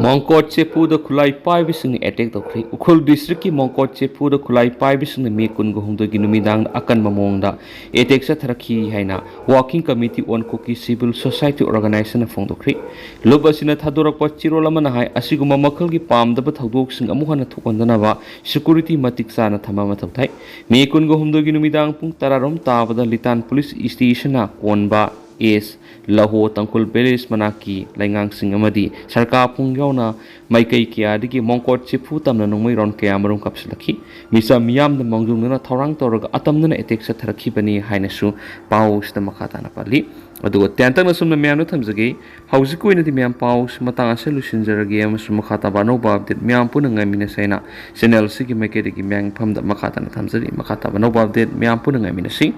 ꯃꯣꯡꯀꯣꯠ ꯆꯦꯄꯨꯗ ꯈꯨꯠꯂꯥꯏ ꯄꯥꯏꯕꯁꯤꯡꯅ ꯑꯦꯇꯦꯛ ꯇꯧꯈ꯭ꯔꯦ꯫ ꯎꯈ꯭ꯔꯨꯜ ꯗꯤꯁꯇ꯭ꯔꯤꯛꯀꯤ ꯃꯣꯡꯀꯣꯠ ꯆꯦꯄꯨꯗ ꯈꯨꯠꯂꯥꯏ ꯄꯥꯏꯕꯁꯤꯡꯅ ꯃꯦ ꯀꯨꯟꯒ ꯍꯨꯝꯗꯣꯏꯒꯤ ꯅꯨꯃꯤꯗꯥꯡꯗ ꯑꯀꯟꯕ ꯃꯑꯣꯡꯗ ꯑꯦꯇꯦꯛ ꯆꯠꯊꯔꯛꯈꯤ ꯍꯥꯏꯅ Working Committee on Kuki Civil Society Organizationꯅ ꯐꯣꯡꯗꯣꯛꯈ꯭ꯔꯦ꯫ ꯂꯨꯞ ꯑꯁꯤꯅ ꯊꯥꯗꯣꯔꯛꯄ ꯆꯤꯔꯣꯜ ꯑꯃꯅ ꯍꯥꯏ, ꯑꯁꯤꯒꯨꯝꯕ ꯃꯈꯜꯒꯤ ꯄꯥꯝꯗꯕ ꯊꯧꯗꯣꯛꯁꯤꯡ ꯑꯃꯨꯛ ꯍꯟꯅ ꯊꯣꯛꯍꯟꯗꯅꯕ ꯁꯦꯀ꯭ꯌꯨꯔꯤꯇꯤ ꯃꯇꯤꯛ ꯆꯥꯅ ꯊꯝꯕ ꯃꯊꯧ ꯇꯥꯏ꯫ ꯃꯦ ꯀꯨꯟꯒ ꯍꯨꯝꯗꯣꯏꯒꯤ ꯅꯨꯃꯤꯗꯥꯡ ꯄꯨꯡ ꯇꯔꯥꯔꯣꯝ ꯇꯥꯕꯗ ꯂꯤꯇꯥꯟ ꯄꯨꯂꯤꯁ ꯁ꯭ꯇꯦꯁꯟꯅ ꯀꯣꯟꯕ ꯑꯦꯁ, ꯂꯍꯣ, ꯇꯥꯡꯈꯨꯜ ꯚꯤꯂꯦꯖ ꯃꯅꯥꯛꯀꯤ ꯂꯩꯉꯥꯡꯁꯤꯡ ꯑꯃꯗꯤ ꯁꯔꯀꯥꯔ ꯈꯣꯡ ꯌꯥꯎꯅ ꯃꯥꯏꯀꯩ ꯀꯌꯥꯗꯒꯤ ꯃꯣꯡꯀꯣꯠ ꯆꯤꯐꯨ ꯇꯝꯅ ꯅꯣꯡꯃꯩꯔꯣꯟ ꯀꯌꯥ ꯃꯔꯨꯝ ꯀꯥꯞꯁꯤꯜꯂꯛꯈꯤ꯫ ꯃꯤꯆꯝ ꯃꯤꯌꯥꯝꯗ ꯃꯥꯡꯖꯧꯅꯅ ꯊꯧꯔꯥꯡ ꯇꯧꯔꯒ ꯑꯇꯝꯅꯅ ꯑꯦꯇꯦꯛ ꯆꯠꯊꯔꯛꯈꯤꯕꯅꯤ ꯍꯥꯏꯅꯁꯨ ꯄꯥꯎꯁꯤꯗ ꯃꯈꯥ ꯇꯥꯅ ꯄꯜꯂꯤ꯫ ꯑꯗꯨꯒ ꯇꯦꯟꯇꯛꯅ ꯁꯨꯝꯅ ꯃꯌꯥꯝꯗ ꯊꯝꯖꯒꯦ꯫ ꯍꯧꯖꯤꯛꯀꯤ ꯑꯣꯏꯅꯗꯤ ꯃꯌꯥꯝ ꯄꯥꯎꯁꯤ ꯃꯇꯥꯡ ꯑꯁꯤꯗ ꯂꯣꯏꯁꯤꯟꯖꯔꯒꯦ ꯑꯃꯁꯨꯡ ꯃꯈꯥ ꯇꯥꯕ ꯑꯅꯧꯕ ꯑꯞꯗꯦꯠ ꯃꯌꯥꯝ ꯄꯨꯟꯅ ꯉꯥꯏꯃꯤꯟꯅꯁꯦ ꯍꯥꯏꯅ ꯆꯦꯅꯦꯜ ꯑꯁꯤꯒꯤ ꯃꯥꯏꯀꯩꯗꯒꯤ ꯃꯌꯥꯝꯒꯤ ꯃꯐꯝꯗ ꯃꯈꯥ ꯇꯥꯅ ꯊꯝꯖꯔꯤ꯫ ꯃꯈꯥ ꯇꯥꯕ ꯑꯅꯧꯕ ꯑꯞꯗꯦꯠ ꯃꯌꯥꯝ ꯄꯨꯟꯅ ꯉꯥꯏꯃꯤꯟꯅꯁꯤ꯫